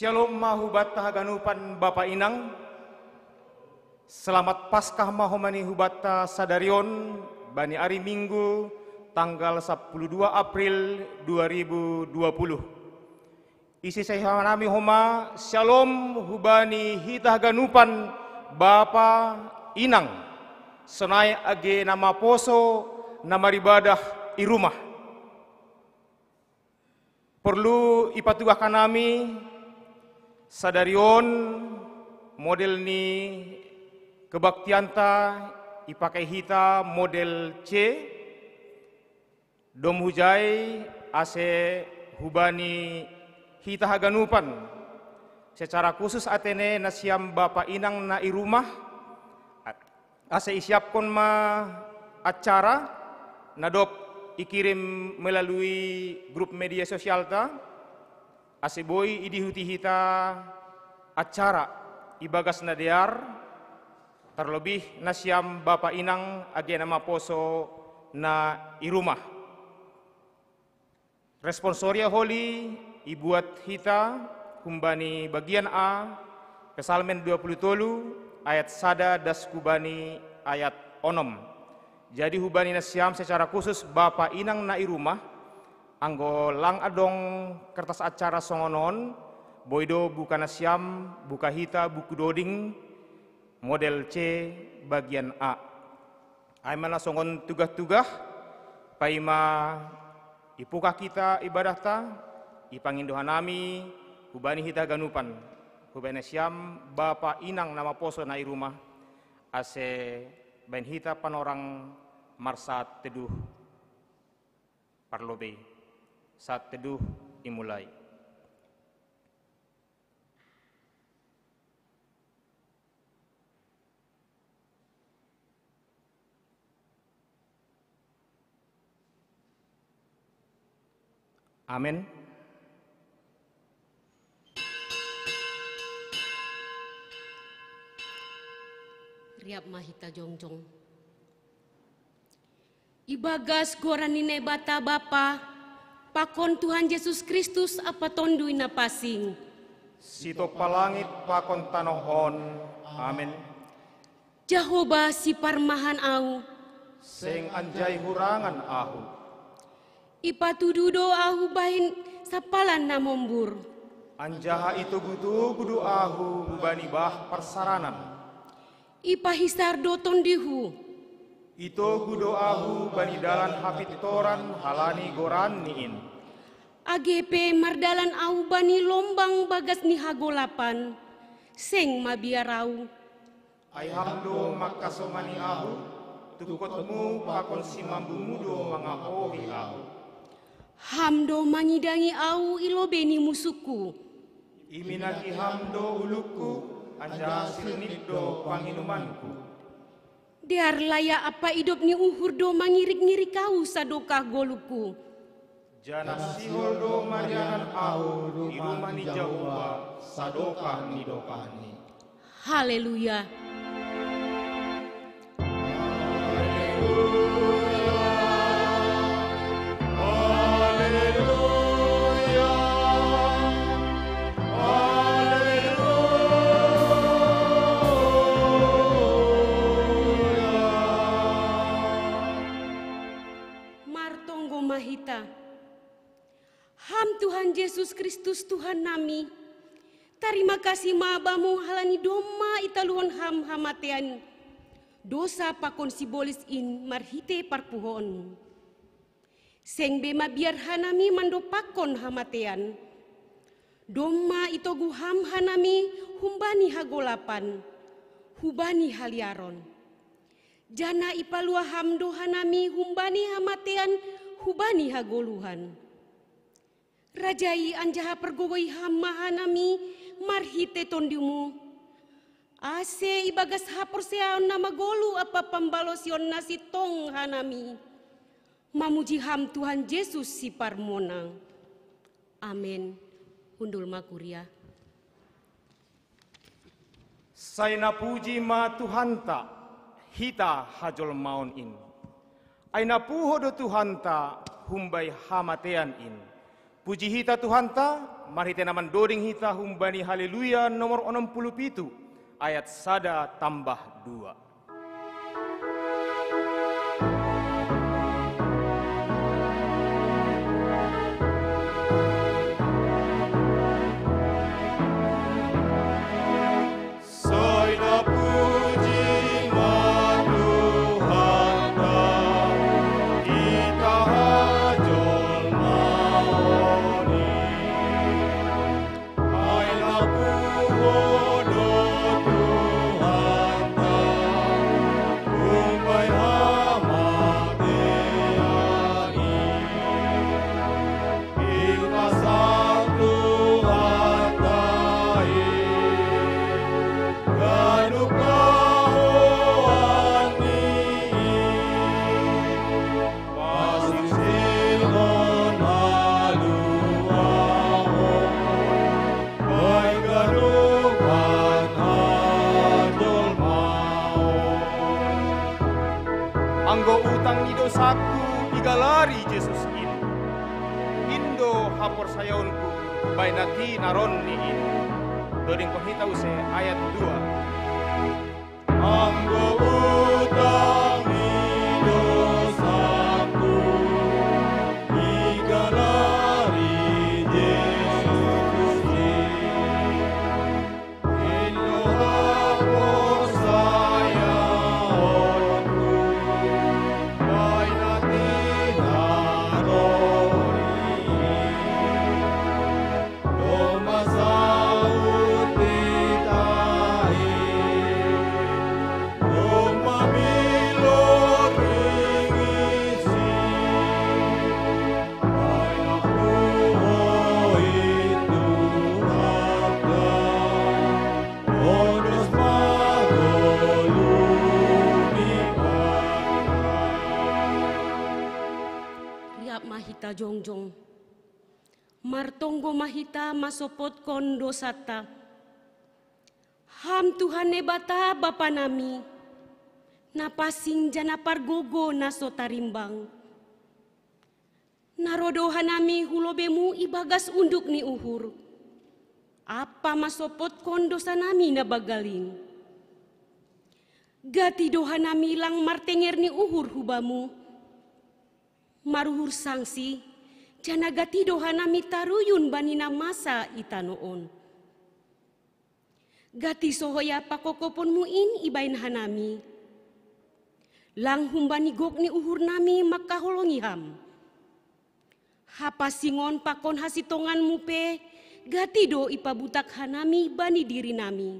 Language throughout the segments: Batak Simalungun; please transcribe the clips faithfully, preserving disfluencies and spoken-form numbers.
Shalom ma hubanta haganupan bapa inang. Selamat Paskah ma homa ni hubanta sadarion, bani ari Minggu tanggal sapuluh dua April dua ribu dua puluh. Isi sai hanami homa shalom hubani hita haganupan bapa inang, sonai age na maposo na maribadah i rumah. Porlu ipatugah hanami sadarion model ni kebaktianta, ipake hita model C. Dom hujai ase hubani hita haganupan, secara khusus atene nasiam bapa inang na i rumah, ase isiapkon ma acara na dob ikirim melalui grup media sosialta, ase boi idihuti hita acara ibagas na dear, tarlobih nasiam bapa inang age na maposo na i rumah. Responsoria holi ibuat hita humbani bagian A, Psalmen dua puluh tolu ayat sada das hubani ayat onom. Jadi hubani nasiam secara khusus bapa inang na i rumah, anggo lang adong kertas acara songon on, boi do buka nasiam, buka hita buku doding model C bagian A. Ai ma na songon tugah-tugah, paima ipukah hita ibadahta, ipangindo hanami hubani hita ganupan, hubani nasiam bapa inang na maposo na i rumah, ase baen hita panorang marsaat teduh parlobei. Saat teduh imulai. Amen. Riap ma hita jongjong. Ibagas goran ni Naibata Bapa, pakon Tuhan Jesus Kristus ampa Tonduy Na Pansing, sitompa langit pakon tanoh on. Amen. Jahowa siparmahan ahu, seng anjai hurangan ahu. Ipatudu do ahu bahen sampalan na mombur, anjaha itogu-togu do ahu hubani bah parsaranan. Ipahisar do tonduyhu, itogu do ahu bani dalan hapintoran halani goranni in. Age pe mardalan ahu bani lombang bagas ni hagolapan, seng mabiar ahu. Ai Ham do mangkasomani ahu, tungkotmu pakon simambumu do mangapohi ahu. Ham do mangidangi ahu i lobei ni musungku. Iminaki Ham do ulungku, anjaha sirnip do panginumanku. Dear layak ampa idop ni uhur do mangirik-ngirik ahu sadokah ngolungku. Janah sihol do marianan ahu i rumah ni Jahowa sadokah ni dokahni. Haleluya. Martonggo ma hita. Ham Tuhan Jesus Kristus, Tuhan nami, tarima kasih ma Bamu halani domma italuhon Ham hamatean, dosa pakon sibolis in marhitei parpuhoonmu. Seng be mabiar hanami mandompakkon hamatean. Domma itogu Ham hanami humbani hagolapan, hubani haliaron. Janah ipalua Ham do hanami humbani hamatean, hubani hagoluhan. Rajai anjaha pargogoi Ham ma hanami marhitei Tondumu, ase ibagas haporseaon na magoluh ampa pambalosion na sintong hanami mamuji Ham Tuhan Jesus Siparmonang. Amen. Hundul ma kuria. Sai napuji ma Tuhanta, hita hajolmaon in. Ai napuho do Tuhanta humbani hamatean in. Puji hita Tuhanta, marhite na mandoding hita humbani Haleluya nomor onom puluh pitu, ayat sada tambah dua. Anggo utang ni dosaku igalari Jesus in. Indo haporsayaonku bainati naronni in. Dodingkon hita use ayat dua. Anggo utang ni dosaku igalari Jesus in. Riap ma hita jongjong. Martonggo ma hita masopotkon dosanta. Ham Tuhan Naibata Bapa nami, na pansing janah pargogoh na so tarimbang. Na ro do hanami hu lobeiMu ibagas unduk ni uhur, ampa masopotkon dosa nami na banggal in. Gati do hanami lang martenger ni uhur hu Bamu, maruhur sangsi, janah gati do hanami taruyun bani na masa i tanoh on. Gati sohaya pakopkoponMu in ibahen hanami, lang humbani gok ni uhur nami mangkaholongi Ham. Hapansingon pakon hasintonganMu pe gati do ipabutak hanami bani diri nami,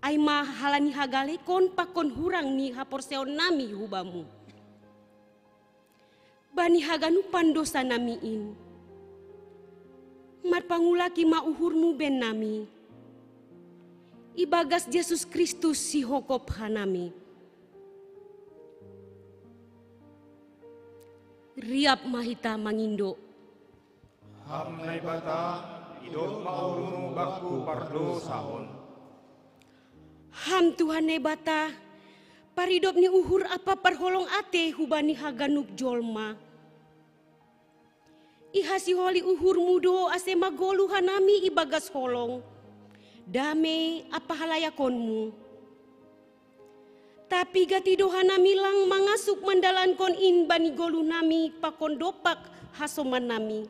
ai ma halani hagalekon pakon hurang ni haporsayaon nami hu Bamu. Bani haganupan dosa nami in, marpangulaki ma uhurMu bennami, ibagas Jesus Kristus sihogop hanami. Riap ma hita mangindo. Ham Naibata, idop ma uhurMu bangku pardosa on. Ham Tuhan Naibata, paridop ni uhur ampa parholong atei hubani haganup jolma. Ihasiholi uhurMu do ase magoluh hanami ibagas holong, damei ampa halayakonMu. Tapi gati do hanami lang mangasup mandalankon in bani goluh nami pakon dompak hasoman nami.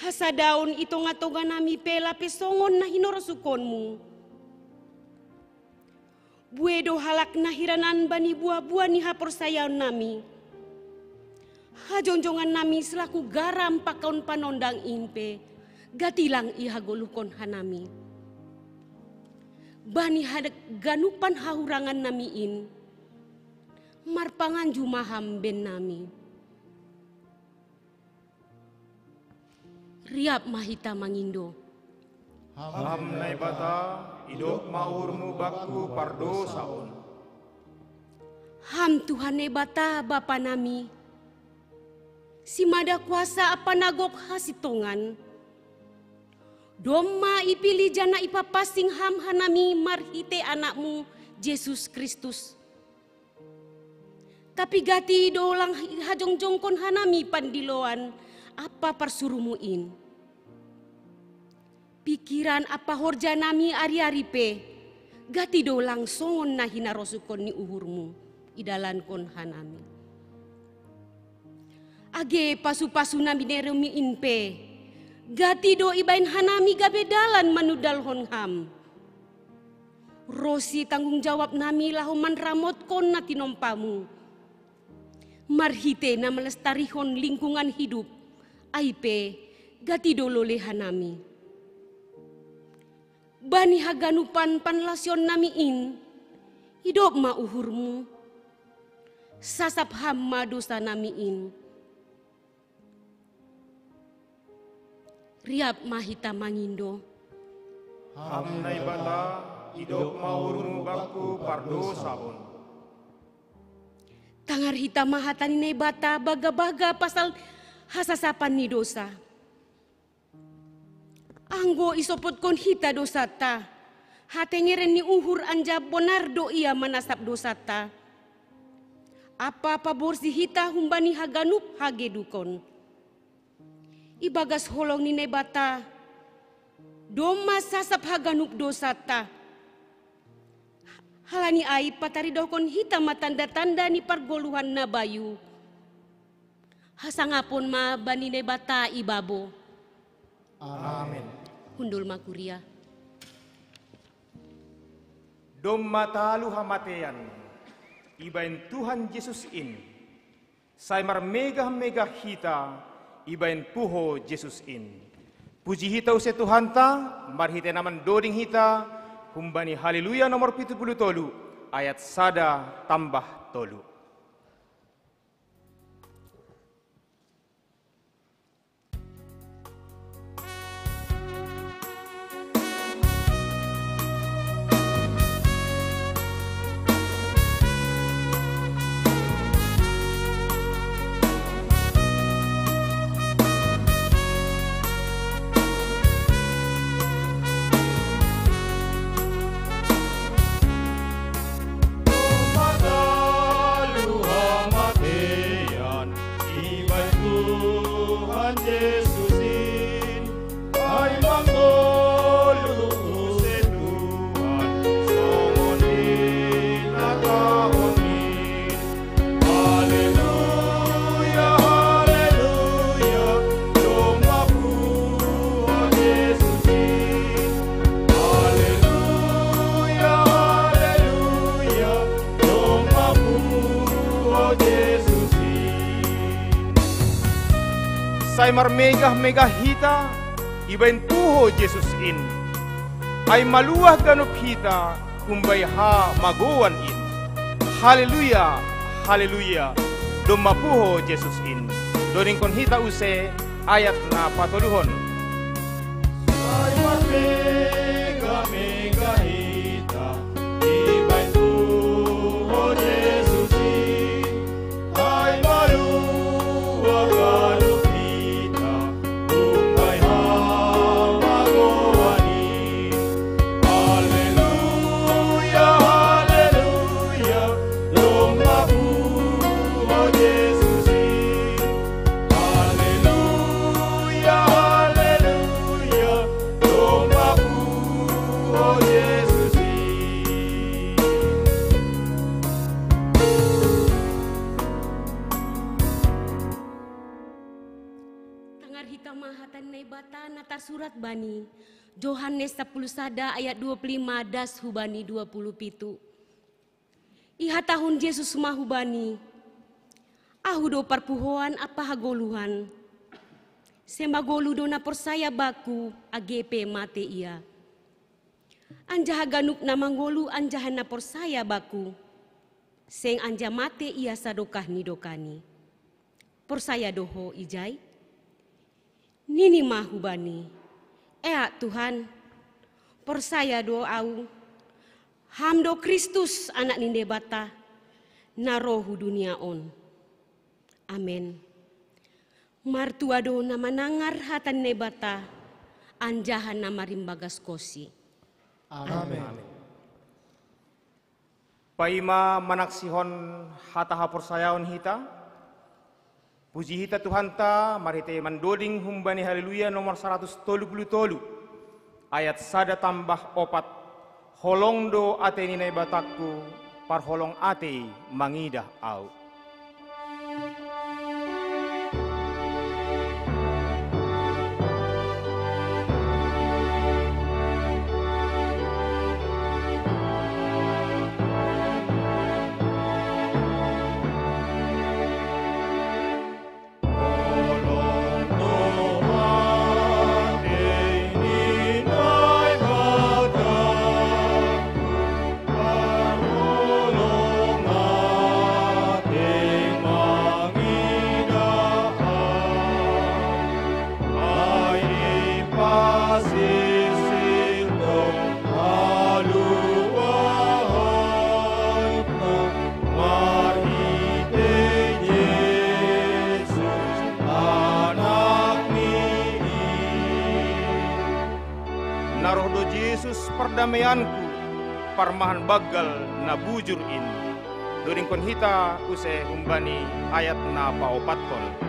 Hasadaon i tongah-tongah nami pe lape songon na hinorosukonMu. Buei do halak na hiranan bani buah-buah ni haporsayaon nami. Hajongjongan nami selaku garam pakon panondang in pe gati lang ihagoluhkon hanami. Bani haganupan hahurangan nami in, marpanganju ma Ham bennami. Riap ma hita mangindo. Ham Naibata, idop ma uhurMu bangku pardosa on. Ham Tuhan Naibata Bapa nami, simada kuasa ampa na gok hasintongan, domma ipilih janah ipapansing Ham hanami marhitei AnakMu, Jesus Kristus. Tapi gati do lang hajongjongkon hanami pandiloan ampa parsurumu in. Pikiran ampa horjanami ari-ari pe, gati do lang songon na hinarosuhkon ni uhurmu, idalankon hanami. Age pasu-pasu na bineremi in pe, gati do ibaen hanami gabe dalan manundalhon ham. Ronsi tanggung jawab nami laho manramotkon na tinompamu. Marhite na melestarihon lingkungan hidup, ai pe gati do lole hanami. Bani haganupan panlasion nami in, idop ma uhurmu. Sasap ham ma dosa nami in. Riap ma hita mangindo. Ham Naibata, idop ma uhurmu bangku pardosa on. Tangar hita ma hata ni Naibata baga-baga pasal hasasapan ni dosa. Anggo isopotkon hita dosanta, hatengeren ni uhur anjaha bonar do ia manasap dosanta. Ampa paborsi hita humbani haganup hagedukon. Ibagas holong ni Naibata, domma sasap haganup dosanta. Halani ai pataridohon hita ma tanda-tanda ni pargoluhan na bayu. Hasangapon ma bani Naibata ibabo. Amen. Hundul ma kuria. Domma talu hamatean ibaen Tuhan Jesus in. Sai marmegah-megah hita ibaen puho Jesus in. Puji hita use Tuhanta, marhite na mandoding hita, humbani Haleluya nomor pitu pulu tolu, ayat sada tambah tolu. Sai marmegah-megah hita ibaen puho Jesus in. Ai maluah ganup hita humbani hamagouan in. Haleluya, haleluya. Domma puho Jesus in. Dodingkon hita use ayat na patoluhon. Sai marmegah-megah hita ibaen puho Jesus in. Ai maluah ganup hita humbani hamagouan in. Haleluya, haleluya. Domma puho Jesus in. Haleluya, haleluya. Domma puho Jesus in. Tangar hita ma hata ni Naibata na tarsurat bani Johannes sapuluh sada ayat dua puluh lima das hubani dua puluh pitu. Ihatahon Jesus ma hubani, Ahu do parpuhoan ampa hagoluhan. Seng magolu do na porsaya Bangku, age pe mate ia. Anjaha ganup na mangolu anjaha na porsaya Bangku, seng anjaha mate ia sadokah ni dokahni. Porsaya do ho ijai? Nini ma hubani, Eak Tuhan, porsaya do ahu, Ham do Kristus, Anak ni Naibata, na ro hu dunia on. Amen. Martua do na manangar hata ni Naibata, anjaha na marimbagaskosi. Amen. Amen. Paima manaksihon hata haporsayaon hita, puji hita Tuhanta marhite mandoding humbani Haleluya nomor saratus tolu puluh tolu, ayat sada tambah opat: Holong do atei ni Naibatangku, parholong atei mangidah ahu. Na roh do Jesus pardameianku, parmahan banggal na bujur in. Dodingkon hita use humbani ayat na paopatkon.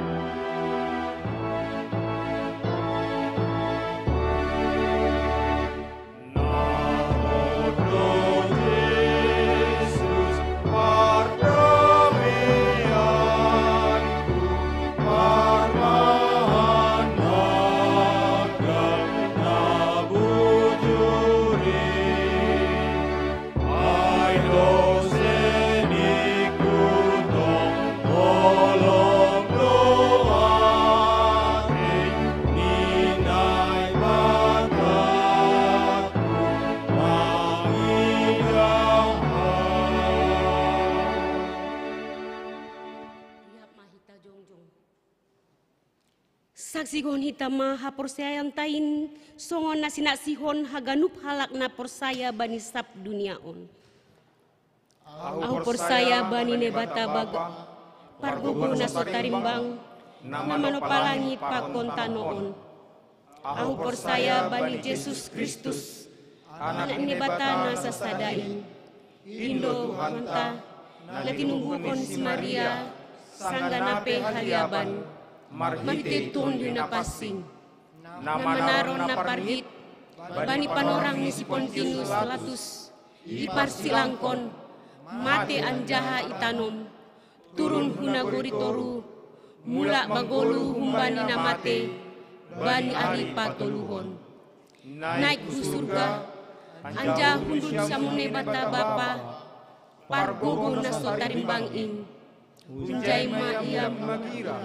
Saksihon hita ma haporsayaonta in, songon na sinaksihon haganup halak na porsaya bani sab dunia on. Ahu porsaya bani Naibata Bapa, Pargogo na so tarimbang, na manompa langit pakon tano on. Ahu porsaya bani Jesus Kristus, Anak ni Naibata na sasada in, in do Tuhanta, na tinumbuhon ni si Maria, sanggah na pe haliaban, marhite Tondi Napansing, na manaron na parhit bani panorang ni si Pontius Pilatus, diparsilangkon, mate anjaha ditanom, turun hu nagori toruh, mulak magoluh humbani na mate bani ari patoluhon. Naik hu surga, anjaha hundul siamun Naibata Bapa, Pargogo na so tarimbang in. Hunjai ma Ia magira,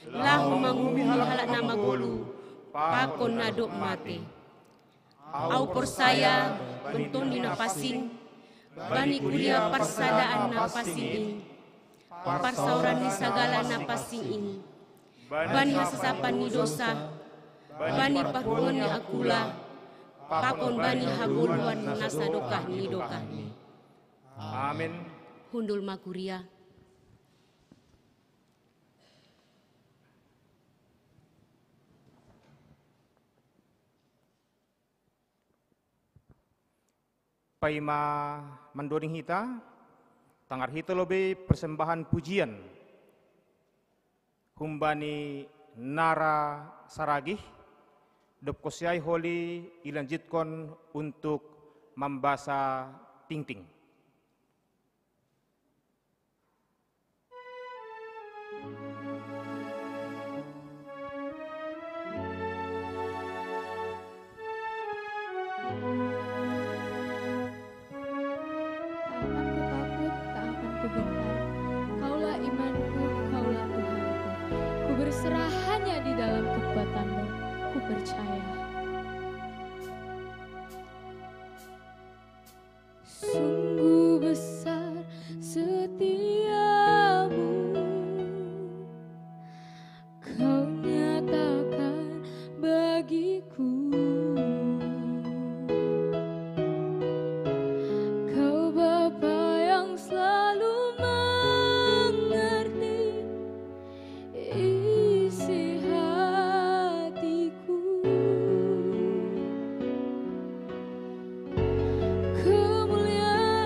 laho manguhumi halak na magoluh pakon na dob mate. Ahu porsaya bani Tondi Napansing, bani kuria parsadaan na pansing in, parsaoran ni sagala na pansing in, bani hasasapan ni dosa, bani parhuhuon ni angkula, pakon bani hagoluhan na sadokah ni dokahni. Amen. Hundul ma kuria. Paima mandoding hita, tangar hita lobei persembahan pujian humbani Nara Saragih, dob kosiai holi ilanjutkon untuk mambasa tingting. Tak akan kutakut, tak akan kugentar. Kaulah imanku, Kaulah Tuhanku. Ku berserah hanya di dalam kekuatan-Mu. Ku percaya. Sungguh besar setiamu, Kau nyatakan bagiku. Kau Bapa yang selalu mengerti isi hatiku. Kemuliaan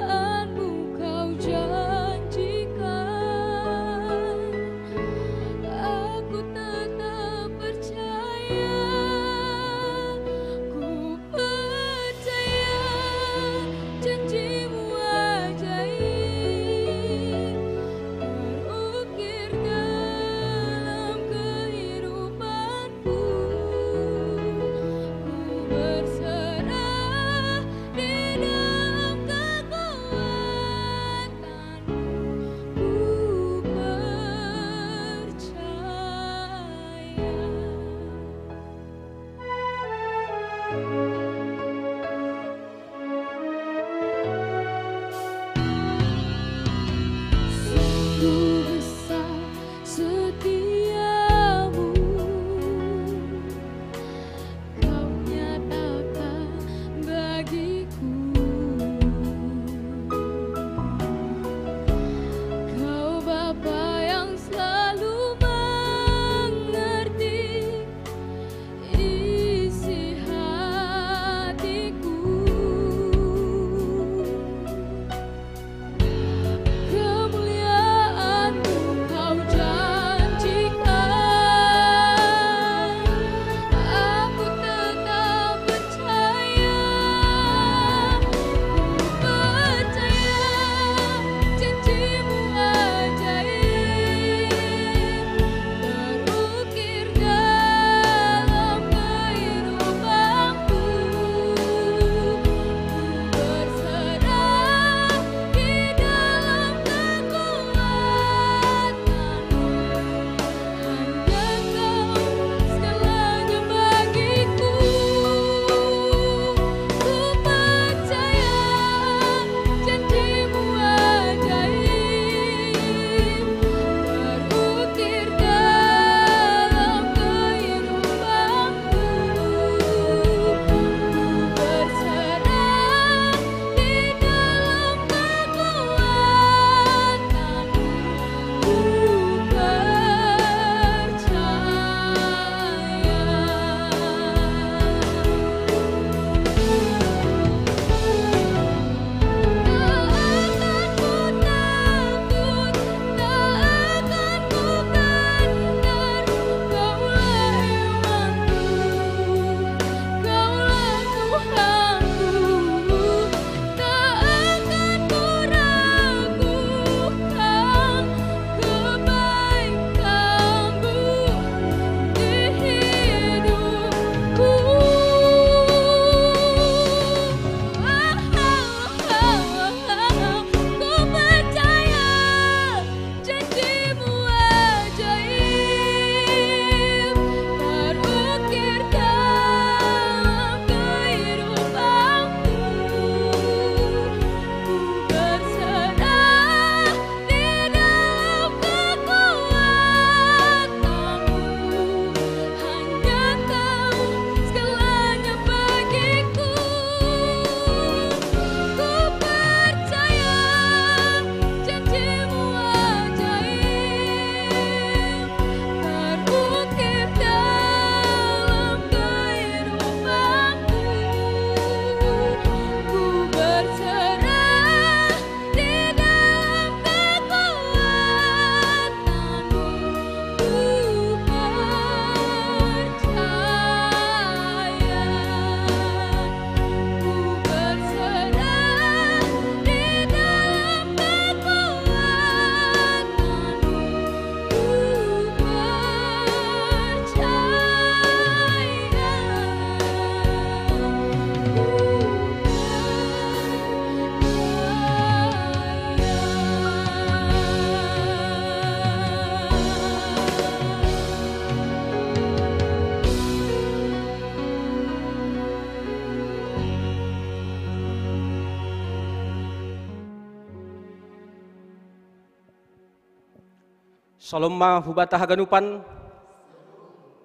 Shalom ma hubata haganupan,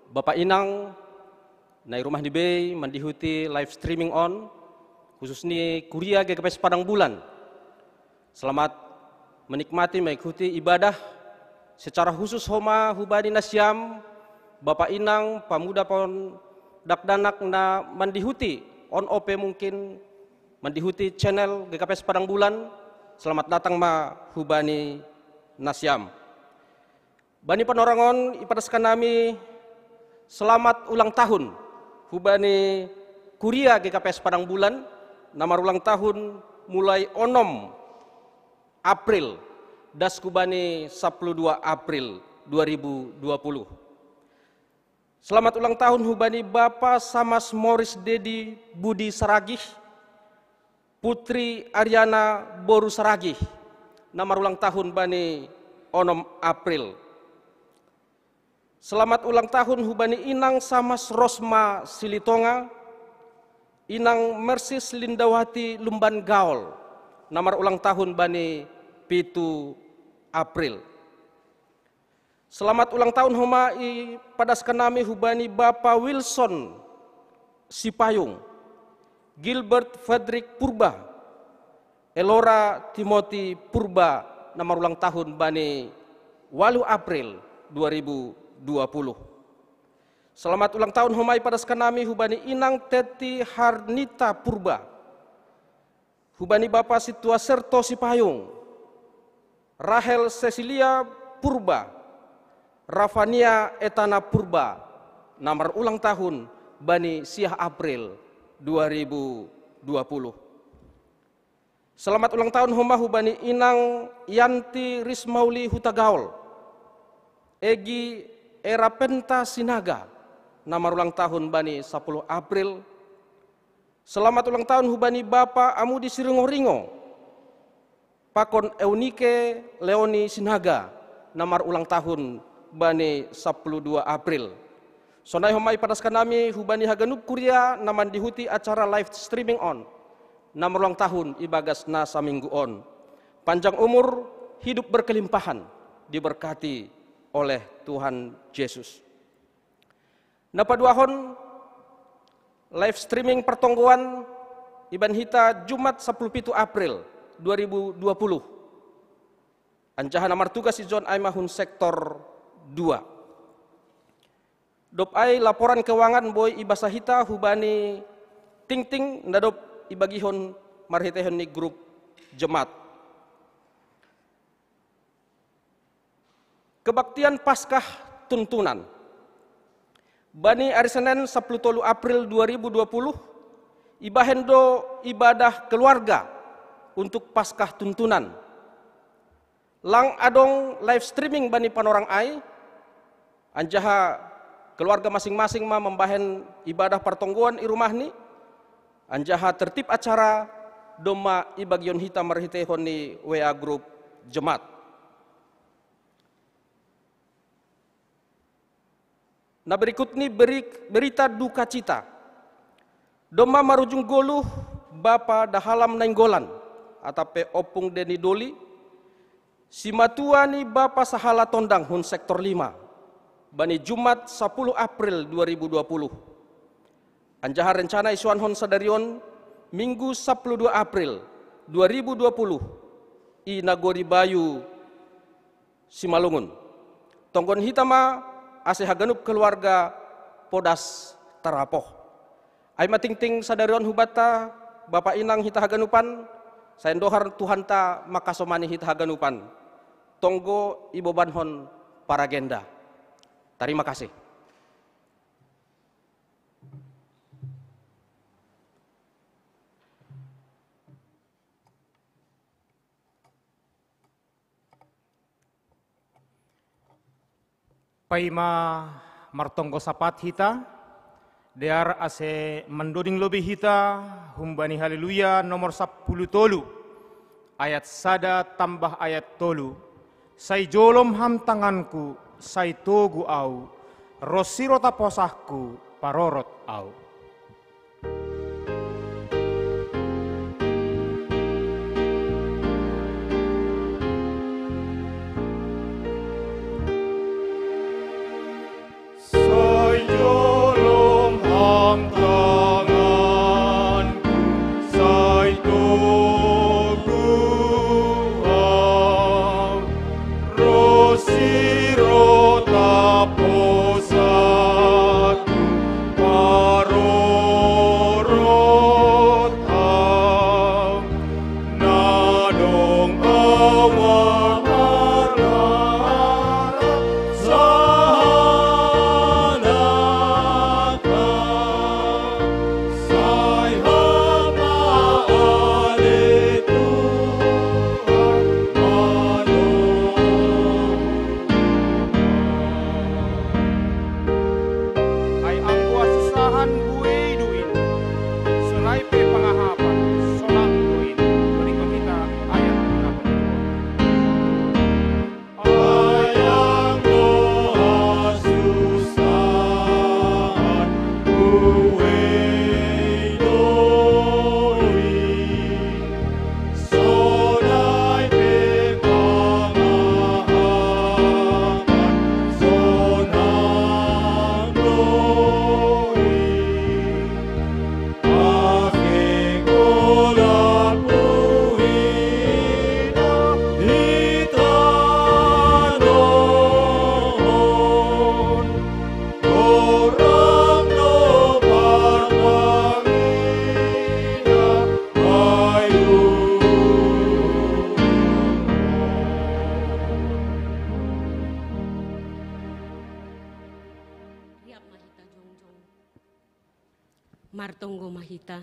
Bapak Inang, na i rumah ni bei mandihuti live streaming on, khusus ni Kuria G K P S Padang Bulan. Selamat menikmati, mengikuti ibadah. Secara khusus homa hubani nasiam, Bapak Inang, pamuda pon dakdanak na mandihuti on ope mungkin mandihuti channel G K P S Padang Bulan, selamat datang ma hubani nasiam. Bani panorangon ipadaskan nami selamat ulang tahun hubani Kuria G K P S Padang Bulan, na marulang tahun mulai onom April, das kubani sapuluh dua April dua ribu dua puluh. Selamat ulang tahun hubani Bapa Samas Moris Dedi Budi Saragih, Putri Ariana Boru Saragih, na marulang tahun bani onom April. Selamat ulang tahun hubani Inang Samas Rosma Silitonga, Inang Mersis Lindawati Lumban Gaol, na marulang tahun bani pitu April. Selamat ulang tahun homa ipadaskan nami hubani Bapa Wilson Sipayung, Gilbert Frederick Purba, Elora Timothy Purba, na marulang tahun bani walu April dua ribu dua puluh. Selamat ulang tahun homa ipadaskan nami hubani Inang Teti Harnita Purba, hubani Bapa Situa Serto Sipayung, Rahel Cecilia Purba, Rafania Etana Purba, na marulang tahun bani siah April dua ribu dua puluh. Selamat ulang tahun homa hubani Inang Yanti Rismauli Hutagaol, Egi Erapenta Sinaga, na marulang tahun bani sapuluh April. Selamat ulang tahun hubani Bapa Amudi Siringoringo, pakon Eunike Leoni Sinaga, na marulang tahun bani sapuluh dua April. Sonai homa ipadaskan nami hubani haganup kuria na mandihuti acara live streaming on, na marulang tahun ibagas na saminggu on. Panjang umur, hidup berkelimpahan, diberkati oleh Tuhan Yesus. Na paduahon, live streaming partonggoan iban hita Jumat sapuluh pitu April dua ribu dua puluh. Anjaha na martugas ijon ai ma hun sektor dua. Dob ai laporan keuangan boi ibasa hita hubani tingting na dob ibagihon marhiteihon ni grup jemaat. Kebaktian Paskah tuntunan. Bani ari Senen sapuluh tolu April dua ribu dua puluh, ibahen do ibadah keluarga untuk Paskah tuntunan. Lang adong live streaming bani panorang ai, anjaha keluarga masing-masing ma mambahen ibadah partonggoan i rumahni, anjaha tertib acara domma ibagion hita marhiteihon ni W A grup jemaat. Na berikut ni beri-, berita duka cita. Domma marujung goluh Bapa Dahalam Nainggolan, atap pe Ompung Deni Doli, simatua ni Bapa Sahala Tondang hun sektor lima, bani Jumat sapuluh April dua ribu dua puluh. Anjaha rencana isoanhon sadari on, Minggu sapuluh dua April dua ribu dua puluh, i Nagori Bayu, Simalungun. Tonggon hita ma ase haganup keluarga podas tarapoh. Ai ma tingting sadari on hubanta, Bapa Inang hita haganupan, sai ndohar Tuhanta mangkasomani hita haganupan. Tonggo ibobanhon paragenda. Tarima kasih. Paima martonggo sapat hita, dear ase mandoding lobei hita humbani Haleluya nomor sapuluh tolu, ayat sada tambah ayat tolu, sai jolom ham tanganku, sai togu au, ros sirota posahku, parorot au. Ai anggo asusahan buei do in, sonai pe pangahapan sonang do in. Berikut kita ayat Martonggo ma hita.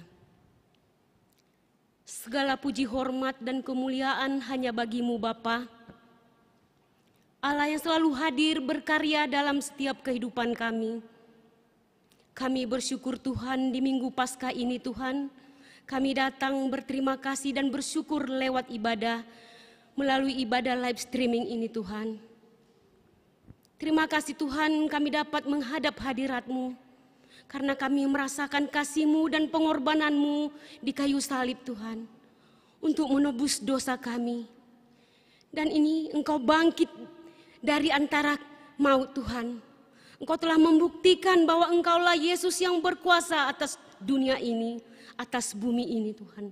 Segala puji, hormat, dan kemuliaan hanya bagi-Mu, Bapa. Allah yang selalu hadir berkarya dalam setiap kehidupan kami. Kami bersyukur, Tuhan, di Minggu Paskah ini, Tuhan, kami datang berterima kasih dan bersyukur lewat ibadah, melalui ibadah live streaming ini, Tuhan. Terima kasih, Tuhan, kami dapat menghadap hadirat-Mu karena kami merasakan kasih-Mu dan pengorbanan-Mu di kayu salib, Tuhan, untuk menebus dosa kami. Dan ini Engkau bangkit dari antara maut, Tuhan. Engkau telah membuktikan bahwa Engkaulah Yesus yang berkuasa atas dunia ini, atas bumi ini, Tuhan.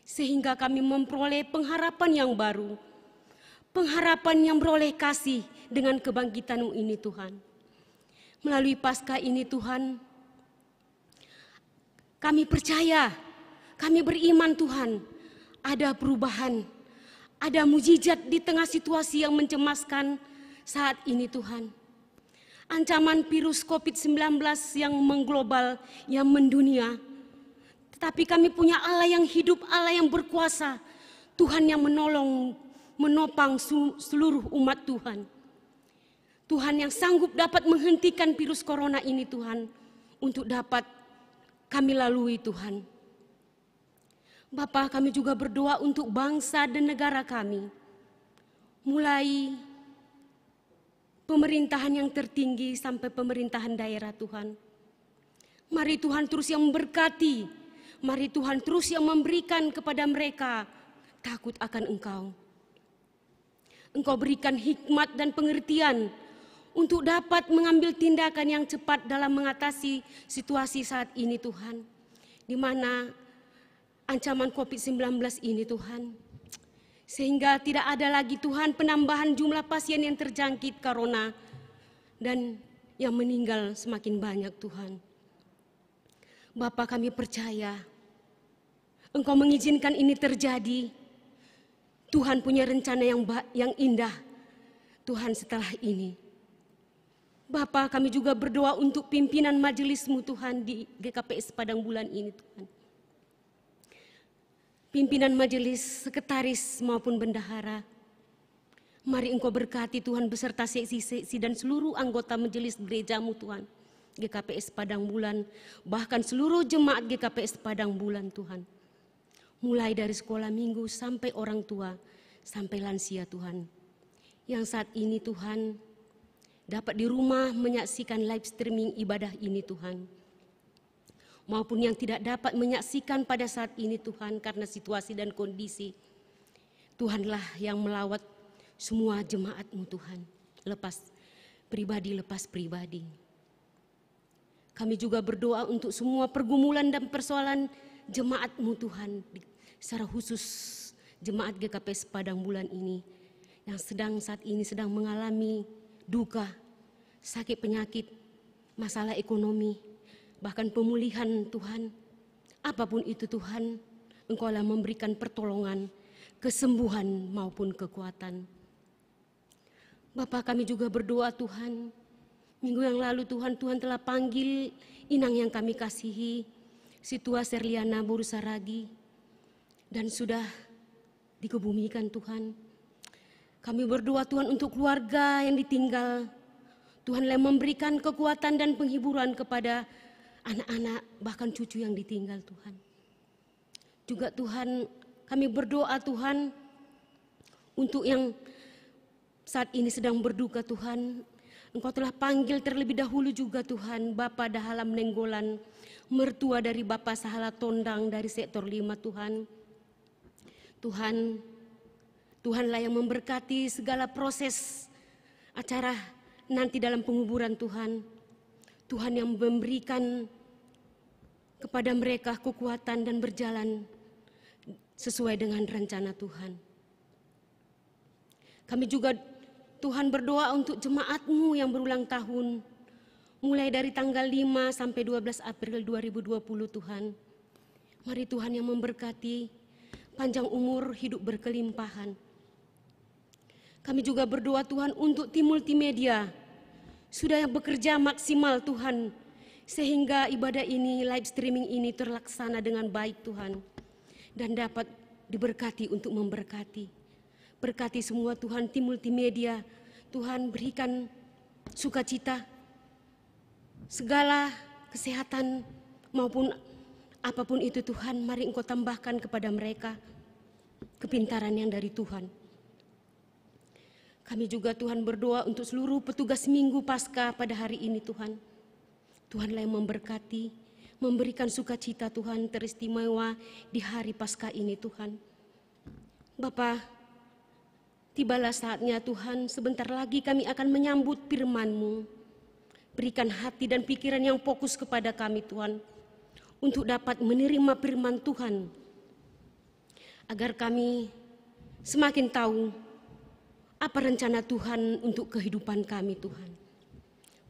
Sehingga kami memperoleh pengharapan yang baru, pengharapan yang beroleh kasih dengan kebangkitan-Mu ini, Tuhan. Melalui Paskah ini, Tuhan, kami percaya, kami beriman, Tuhan, ada perubahan, ada mujizat di tengah situasi yang mencemaskan saat ini, Tuhan. Ancaman virus covid sembilan belas yang mengglobal, yang mendunia. Tetapi kami punya Allah yang hidup, Allah yang berkuasa. Tuhan yang menolong, menopang su-, seluruh umat Tuhan. Tuhan yang sanggup dapat menghentikan virus corona ini, Tuhan, untuk dapat kami lalui, Tuhan. Bapa, kami juga berdoa untuk bangsa dan negara kami. Mulai pemerintahan yang tertinggi sampai pemerintahan daerah, Tuhan. Mari Tuhan terus yang memberkati. Mari Tuhan terus yang memberikan kepada mereka takut akan Engkau. Engkau berikan hikmat dan pengertian untuk dapat mengambil tindakan yang cepat dalam mengatasi situasi saat ini, Tuhan. Di mana ancaman covid sembilan belas ini, Tuhan. Sehingga tidak ada lagi, Tuhan, penambahan jumlah pasien yang terjangkit corona dan yang meninggal semakin banyak, Tuhan. Bapa, kami percaya Engkau mengizinkan ini terjadi. Tuhan punya rencana yang ba-, yang indah, Tuhan, setelah ini. Bapa, kami juga berdoa untuk pimpinan majelis-Mu, Tuhan, di G K P S Padang Bulan ini, Tuhan. Pimpinan majelis, sekretaris maupun bendahara. Mari Engkau berkati, Tuhan, beserta seksi-seksi dan seluruh anggota majelis gereja-Mu, Tuhan. G K P S Padang Bulan, bahkan seluruh jemaat G K P S Padang Bulan, Tuhan. Mulai dari sekolah minggu sampai orang tua, sampai lansia, Tuhan. Yang saat ini, Tuhan, dapat di rumah menyaksikan live streaming ibadah ini, Tuhan. Maupun yang tidak dapat menyaksikan pada saat ini, Tuhan, karena situasi dan kondisi. Tuhanlah yang melawat semua jemaat-Mu, Tuhan. Lepas pribadi, lepas pribadi. Kami juga berdoa untuk semua pergumulan dan persoalan jemaat-Mu, Tuhan, di-, secara khusus jemaat G K P S Padang Bulan ini yang sedang, saat ini sedang mengalami duka, sakit penyakit, masalah ekonomi, bahkan pemulihan, Tuhan. Apapun itu, Tuhan, Engkaulah memberikan pertolongan. kesembuhan maupun kekuatan. Bapa, kami juga berdoa, Tuhan. Minggu yang lalu, Tuhan, Tuhan telah panggil inang yang kami kasihi, si tua Serliana Boru Saragi, dan sudah dikebumikan, Tuhan. Kami berdoa, Tuhan, untuk keluarga yang ditinggal. Tuhan, yang memberikan kekuatan dan penghiburan kepada anak-anak, bahkan cucu yang ditinggal, Tuhan. Juga, Tuhan, kami berdoa, Tuhan, untuk yang saat ini sedang berduka, Tuhan. Engkau telah panggil terlebih dahulu juga, Tuhan, Bapa Dahalam Nenggolan, mertua dari Bapa Sahala Tondang dari sektor lima, Tuhan. Tuhan, Tuhanlah yang memberkati segala proses acara nanti dalam penguburan, Tuhan. Tuhan yang memberikan kepada mereka kekuatan dan berjalan sesuai dengan rencana Tuhan. Kami juga, Tuhan, berdoa untuk jemaat-Mu yang berulang tahun, mulai dari tanggal lima sampai dua belas April dua ribu dua puluh, Tuhan. Mari Tuhan yang memberkati, panjang umur, hidup berkelimpahan. Kami juga berdoa, Tuhan, untuk tim multimedia sudah yang bekerja maksimal, Tuhan, sehingga ibadah ini, live streaming ini terlaksana dengan baik, Tuhan, dan dapat diberkati untuk memberkati. Berkati semua, Tuhan, tim multimedia. Tuhan, berikan sukacita, segala kesehatan maupun apapun itu, Tuhan, mari Engkau tambahkan kepada mereka kepintaran yang dari Tuhan. Kami juga, Tuhan, berdoa untuk seluruh petugas Minggu Pasca pada hari ini, Tuhan. Tuhanlah yang memberkati, memberikan sukacita, Tuhan, teristimewa di hari Pasca ini, Tuhan. Bapa, tibalah saatnya, Tuhan, sebentar lagi kami akan menyambut firman-Mu. Berikan hati dan pikiran yang fokus kepada kami, Tuhan, untuk dapat menerima firman Tuhan, agar kami semakin tahu apa rencana Tuhan untuk kehidupan kami, Tuhan.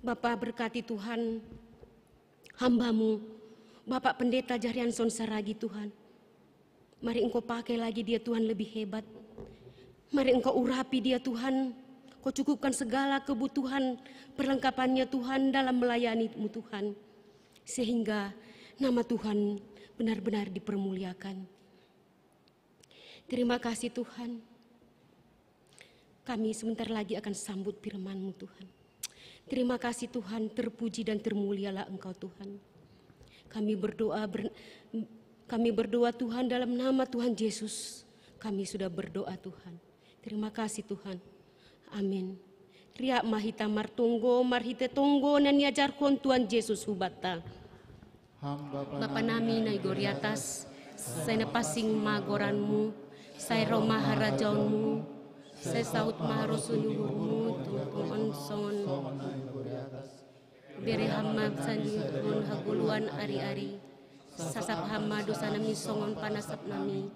Bapa, berkati, Tuhan, hamba-Mu, Bapak Pendeta Jarianson Saragi, Tuhan. Mari Engkau pakai lagi dia, Tuhan, lebih hebat. Mari Engkau urapi dia, Tuhan. Kau cukupkan segala kebutuhan, perlengkapannya, Tuhan, dalam melayani-Mu, Tuhan. Sehingga nama Tuhan benar-benar dipermuliakan. Terima kasih, Tuhan. Kami sebentar lagi akan sambut firman-Mu, Tuhan. Terima kasih, Tuhan, terpuji dan termulialah Engkau, Tuhan. Kami berdoa ber-, kami berdoa, Tuhan, dalam nama Tuhan Yesus. Kami sudah berdoa, Tuhan. Terima kasih, Tuhan. Amin. Riak mahita martonggo, marhite tonggo na niajarkon Tuhan Yesus hubata. Ham Bapa nami na i goriatas, sai na pasing ma goran-Mu, sai ro ma harajaon-Mu, sai saut ma harosuon ni uhur-Mu, tongon songon. Bere Ham ma sandiri hagoluhan ari-ari, sasap Ham ma dosa nami songon panasap nami,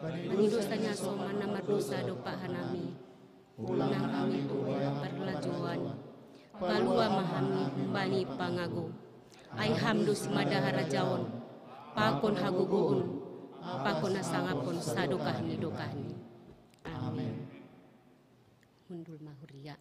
bani dosa ni hasoman na mardosa dompak hanami. Unang hami tu humbani parlajouan, palua ma hami humbani pangago. Ai Ham do simada harajaon, pakon hagogoon, pakon hasangapon sadokah ni dokahni. Amin. Hundul ma huria.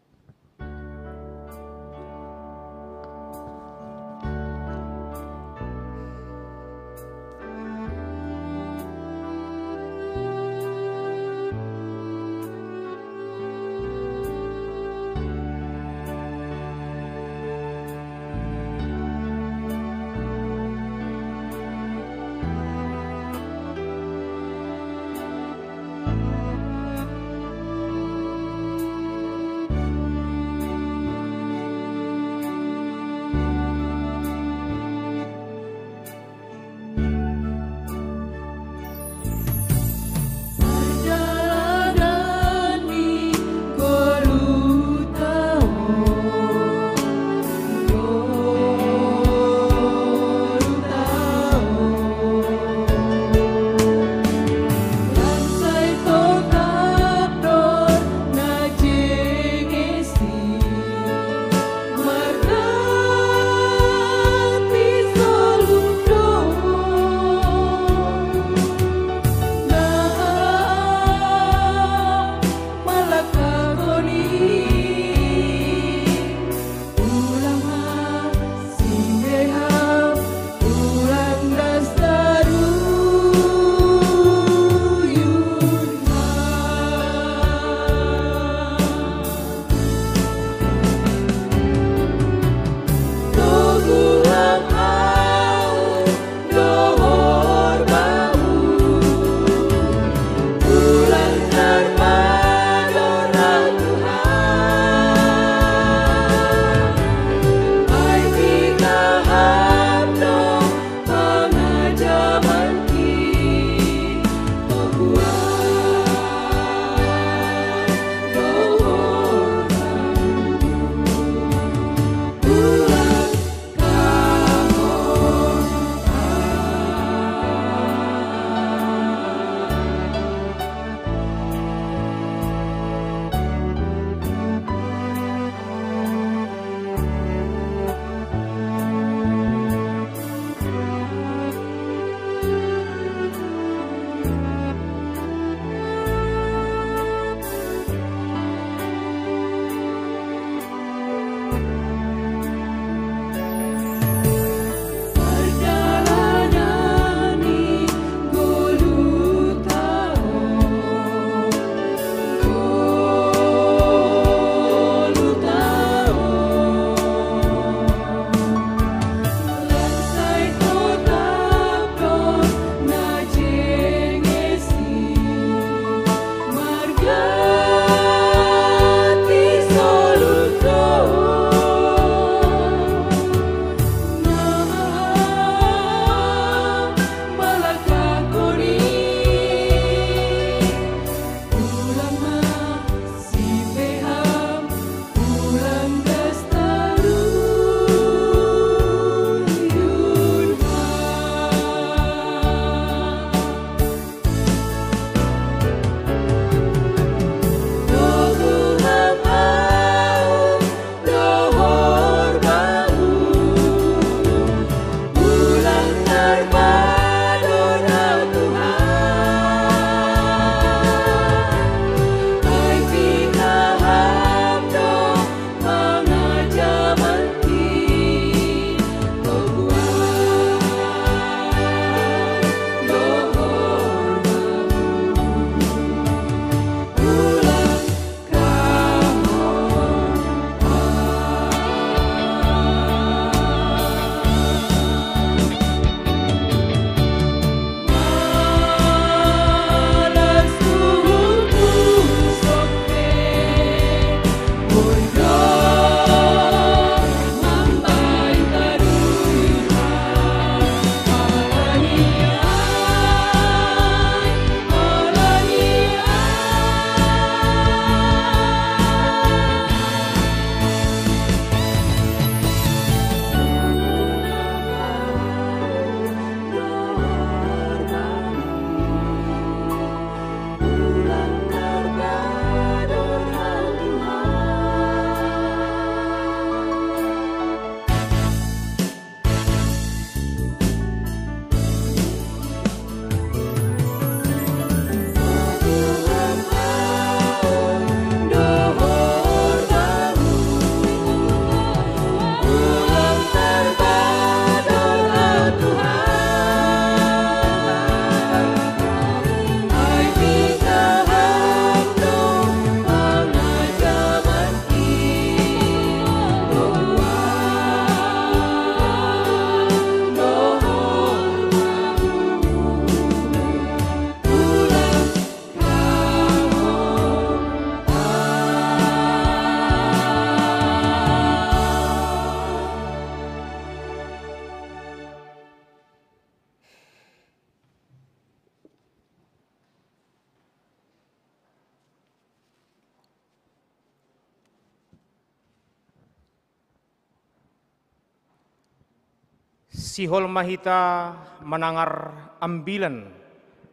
Sihol ma hita manangar ambilan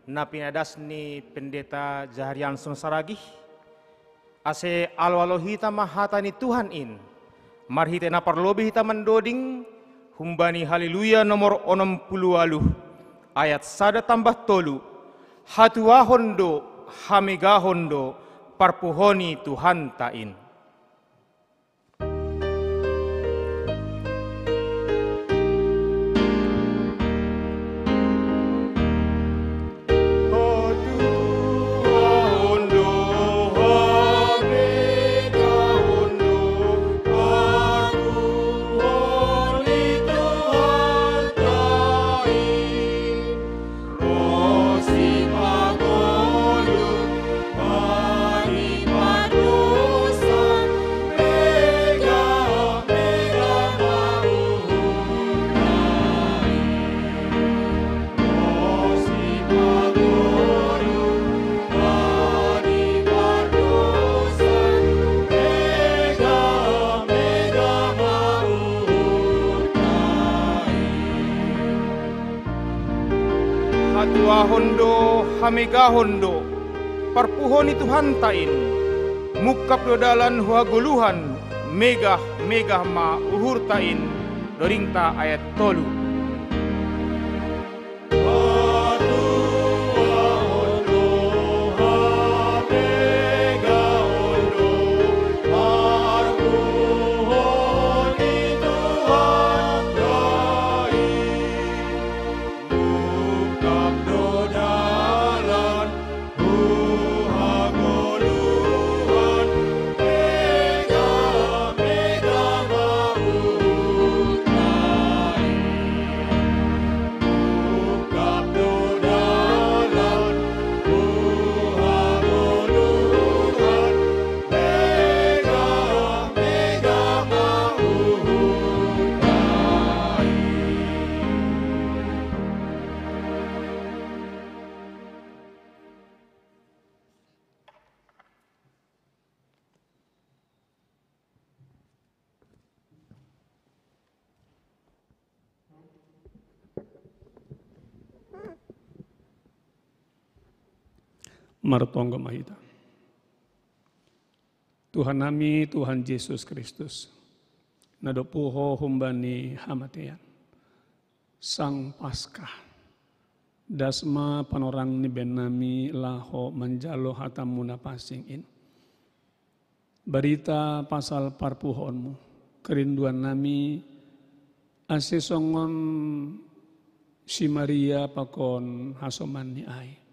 na pinadas ni Pendeta Jaharianson Saragih, ase alo-alo hita ma hata ni Tuhan in, marhite na parlobei hita mandoding, humbani Haleluya nomor onom pulu ualuh, ayat sada tambah tolu, hatuahon do, hamegahon do, parpuho ni Tuhanta in. Hatuahon do, hamegahon do, parpuho ni Tuhanta in, mungkap do dalan hu hagoluhan, megah-megah ma uhurta in, doringta ayat tolu. Martonggo ma hita. Tuhan nami, Tuhan Jesus Kristus, na dob puho humbani hamatean, Sang Paskah, das ma panorang ni bahen nami laho manjalo hatamu na pansing in. Barita pasal parpuhoonmu, kerinduan nami, ase songon si Maria pakon hasomanni ai,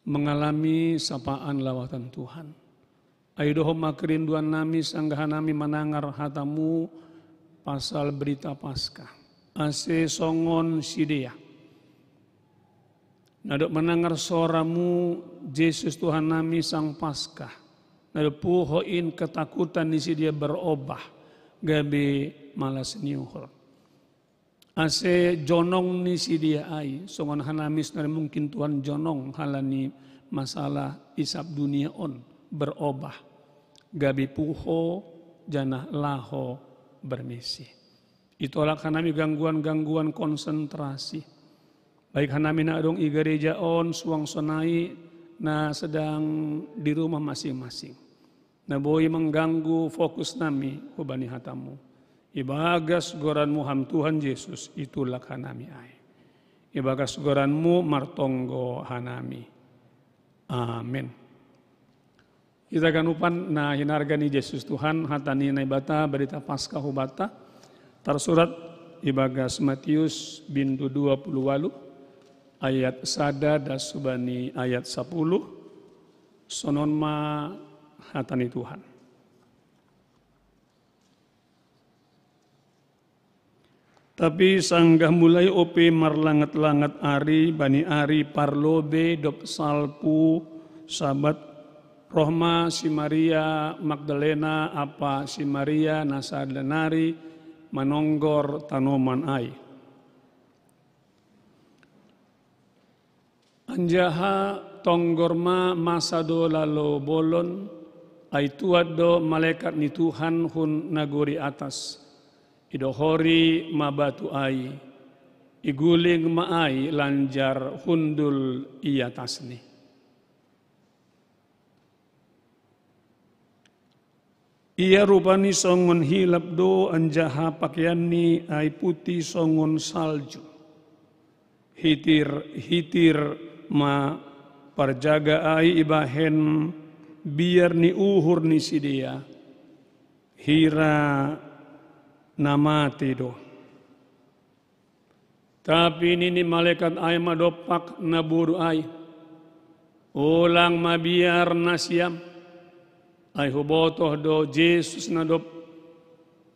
mangalami sapaan lawatan Tuhan. Ai dohot ma kerinduan nami sanggah nami manangar hatamu pasal berita Paskah. Ase songon sidea, na dob manangar soramu, Jesus Tuhan nami Sang Paskah, na dob puho in ketakutan ni sidea berobah, gabe malas ni uhur. Ase jonong ni sidea ai, songon hanami sonari mungkin Tuhan jonong halani masalah isap dunia on berobah, gabe puho janah laho bermisi. Itolak hanami gangguan-gangguan konsentrasi. Baik hanami na adong i gareja on suang sonai na sedang di rumah masing-masing, na boi mangganggu fokus nami hubani hatamu. Ibagas goranmu ham Tuhan Jesus, itulak hanami ai. Ibagas goranmu martonggo hanami. Amen. Hita ganupan na hinarga ni Jesus Tuhan, hata ni Naibata, berita Paskah hubata, tarsurat ibagas Matius bindu dua puluh ualuh, ayat sada das hubani ayat sapuluh, sonon ma hata ni Tuhan. Tapi sanggah mulai ope marlanget-langet ari bani ari parlobei dob salpu Sabat, roh ma si Maria Magdalena ampa si Maria na sada nari manonggor tanoman ai. Anjaha tonggor ma masa do lalo bolon, ai tuat do malekat ni Tuhan hun nagori atas. Idohori ma batu ai, Iguling ma ai lanjar hundul i atasni. Ia rupani songon hilap do, anjaha pakeanni ai puti songon salju. Hitir-hitir ma parjaga ai ibahen biar ni uhur ni sidea, hira na mate do. Tapi nini malekat ai ma dompak na boru ai: Ulang mabiar nasiam, ai hubotoh do Jesus na dob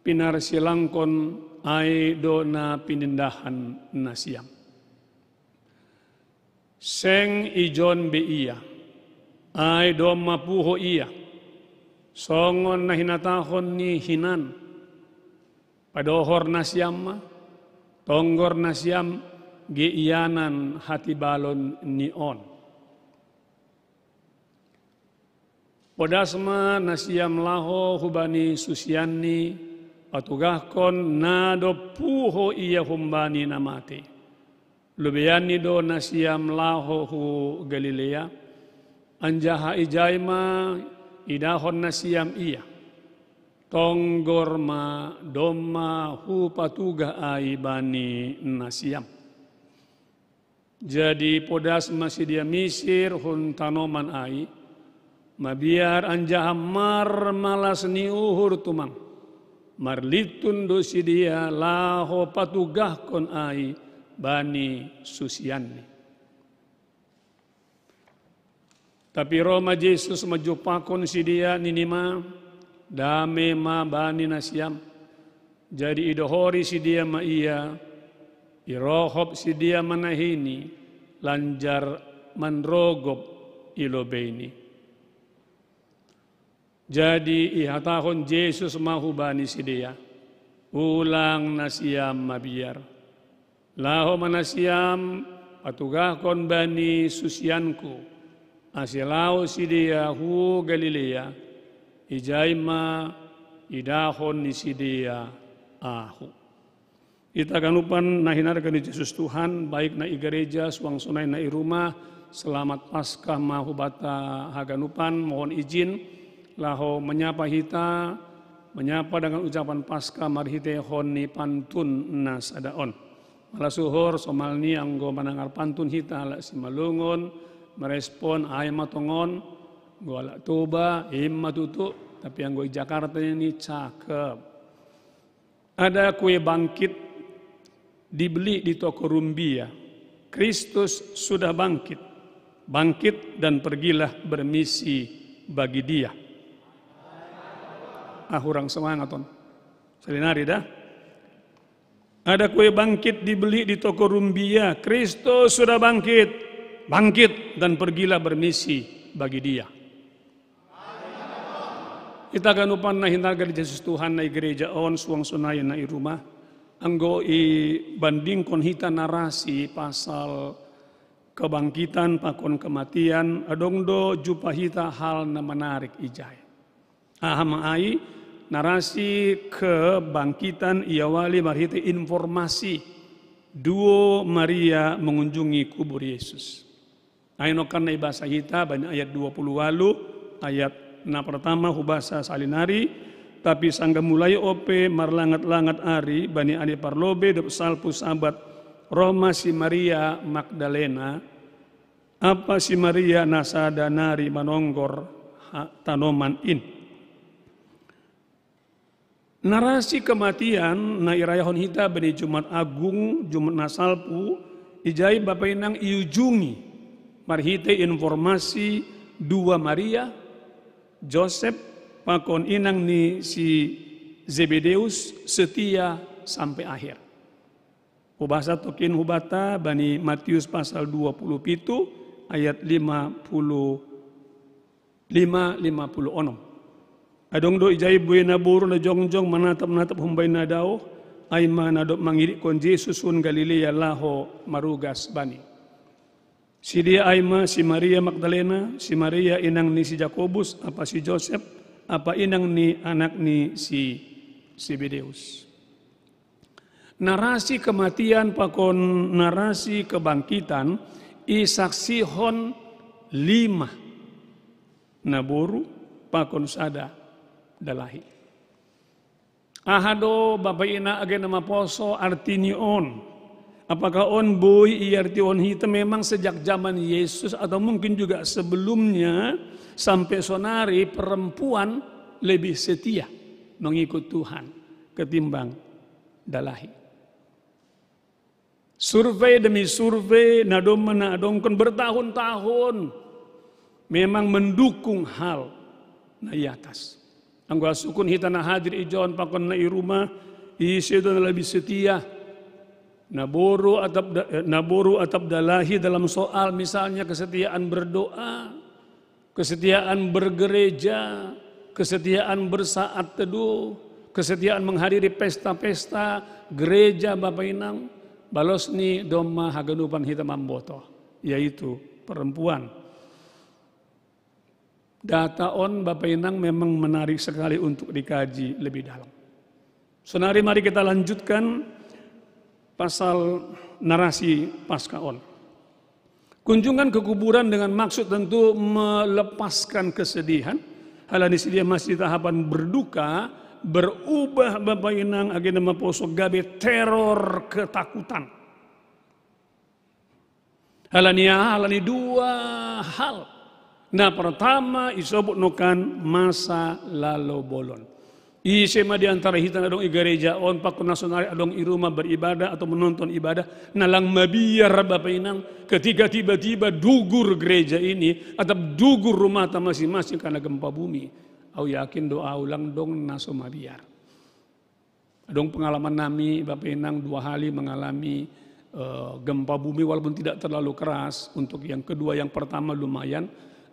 pinarsilangkon ai do na pinindahan nasiam. Seng ijon be ia, ai domma puho ia, songon na hinatahon ni hinan. Padohor nasiam ma, tonggor nasiam ge ianan hatibalon ni on. Podas ma nasiam laho hubani susianni, patugahkon na dob puho ia humbani na mate. Lobeianni do nasiam laho hu Galilea, anjaha ijai ma idahon nasiam ia. Tonggor ma domma hupatugah ai bani nasiam. Jadi podas ma sidea misir hun tanoman ai, mabiar anjaha marmalas ni uhur tumang. Marlintun do sidea laho patugahkon ai bani susianni. Tapi roh ma Jesus manjumpahkon sidea, nini ma: Dame ma bani nasiam. Jadi idohori sidea ma ia, irohop sidea ma nahini, lanjar manrogop i lobeini. Jadi ihatahon Jesus ma hubani sidea: Ulang nasiam mabiar. Laho ma nasiam patugahkon bani susianku, ase laho sidea hu Galilea, ijai ma idahon ni sidea ahu. Hita ganupan na hinarga ni Jesus Tuhan, baik na i gereja, suang sonai na i rumah, selamat Paskah ma hubata haganupan. Mohon izin laho menyapa hita, menyapa dengan ucapan Paskah marhitehon ni pantun na sada on. Malas uhur, somalni anggo manangar pantun hita halak Simalungun, merespon ai ma tongon, anggo halak Toba, ima tutu, tapi anggo i Jakarta ini cakep. Ada kue bangkit dibeli di toko Rumbia. Kristus sudah bangkit. Bangkit dan pergilah bermisi bagi Dia. Ah, kurang semangat on. Salinari dah. Ada kue bangkit dibeli di toko Rumbia. Kristus sudah bangkit. Bangkit dan pergilah bermisi bagi Dia. Hita ganupan na hinarga ni Jesus Tuhan, na i gereja on, suang sonai na i rumah. Anggo ibandingkon hita narasi pasal kebangkitan pakon kematian, adong do jumpa hita hal na menarik ijai. Aha ma ai? Narasi kebangkitan iawali marhite informasi duo Maria mengunjungi kubur Yesus. Ai nongkan na ibasa hita bani ayat dua puluh walu, ayat na pertama hubasa salinari: Tapi sanggah mulai ope marlangat-langat ari bani ari parlobei dob salpu Sabat, roh ma si Maria Magdalena, ampa si Maria na sada nari manonggor tanoman in. Narasi kematian na irayahon hita bani Jumat Agung, Jumat na salpu, ijai bapa inang iujungi marhite informasi dua Maria, Josep, pakon inang ni si Zebedeus setia sampai akhir. Hubasa tokin hubata bani Matius pasal dua puluh pitu ayat lima puluh lima, lima puluh onom. Adong do ijai buei naboru na jongjong manatap-natap humbani na daoh, ai ma na dob mangirikkon Jesus hun Galilea laho marugas Bani. Sidea ai ma si Maria Magdalena, si Maria inang ni si Jakobus ampa si Josep, ampa inang ni anak ni si Zebedeus. Narasi kematian pakon narasi kebangkitan isaksihon lima naboru pakon sada dalahi. Aha do Bapak Ina age na maposo arti ni on? Apakah on boi iarti on hita memang sejak zaman Yesus atau mungkin juga sebelumnya sampai sonari perempuan lebih setia mengikut Tuhan ketimbang dalahi. Survei demi survei, na domma na adongkon bertahun-tahun memang mendukung hal na i atas. Anggo asukun hita na hadir i jon pakon na i rumah, ise do na lebih setia. Naboru atap da- eh, naboru atap dalahi dalam soal misalnya kesetiaan berdoa, kesetiaan bergereja, kesetiaan bersaat teduh, kesetiaan menghadiri pesta-pesta gereja Bapak Inang, balos ni domma haganupan hita mamboto, yaitu perempuan. Data on Bapak Inang memang menarik sekali untuk dikaji lebih dalam. Sonari mari kita lanjutkan pasal narasi Paskah on. Kunjungan ke kuburan dengan maksud tentu melepaskan kesedihan. Halani sedia masih tahapan berduka, berubah Bapak Inang agenda maposo gabe teror ketakutan. Halani aha? Halani dua hal. Nah, pertama isobut nokan masa lalo bolon. Ise ma di antara hita na adong i gereja on pakon na sonari adong i rumah beribadah atau menonton ibadah na lang mabiar Bapak Inang, ketika tiba-tiba dugur gereja ini atau dugur rumah ta masing-masing karena gempa bumi. Au yakin do au lang dong na so mabiar. Adong pengalaman nami Bapak Inang dua hali mengalami eh, gempa bumi walaupun tidak terlalu keras. Untuk yang kedua, yang pertama lumayan.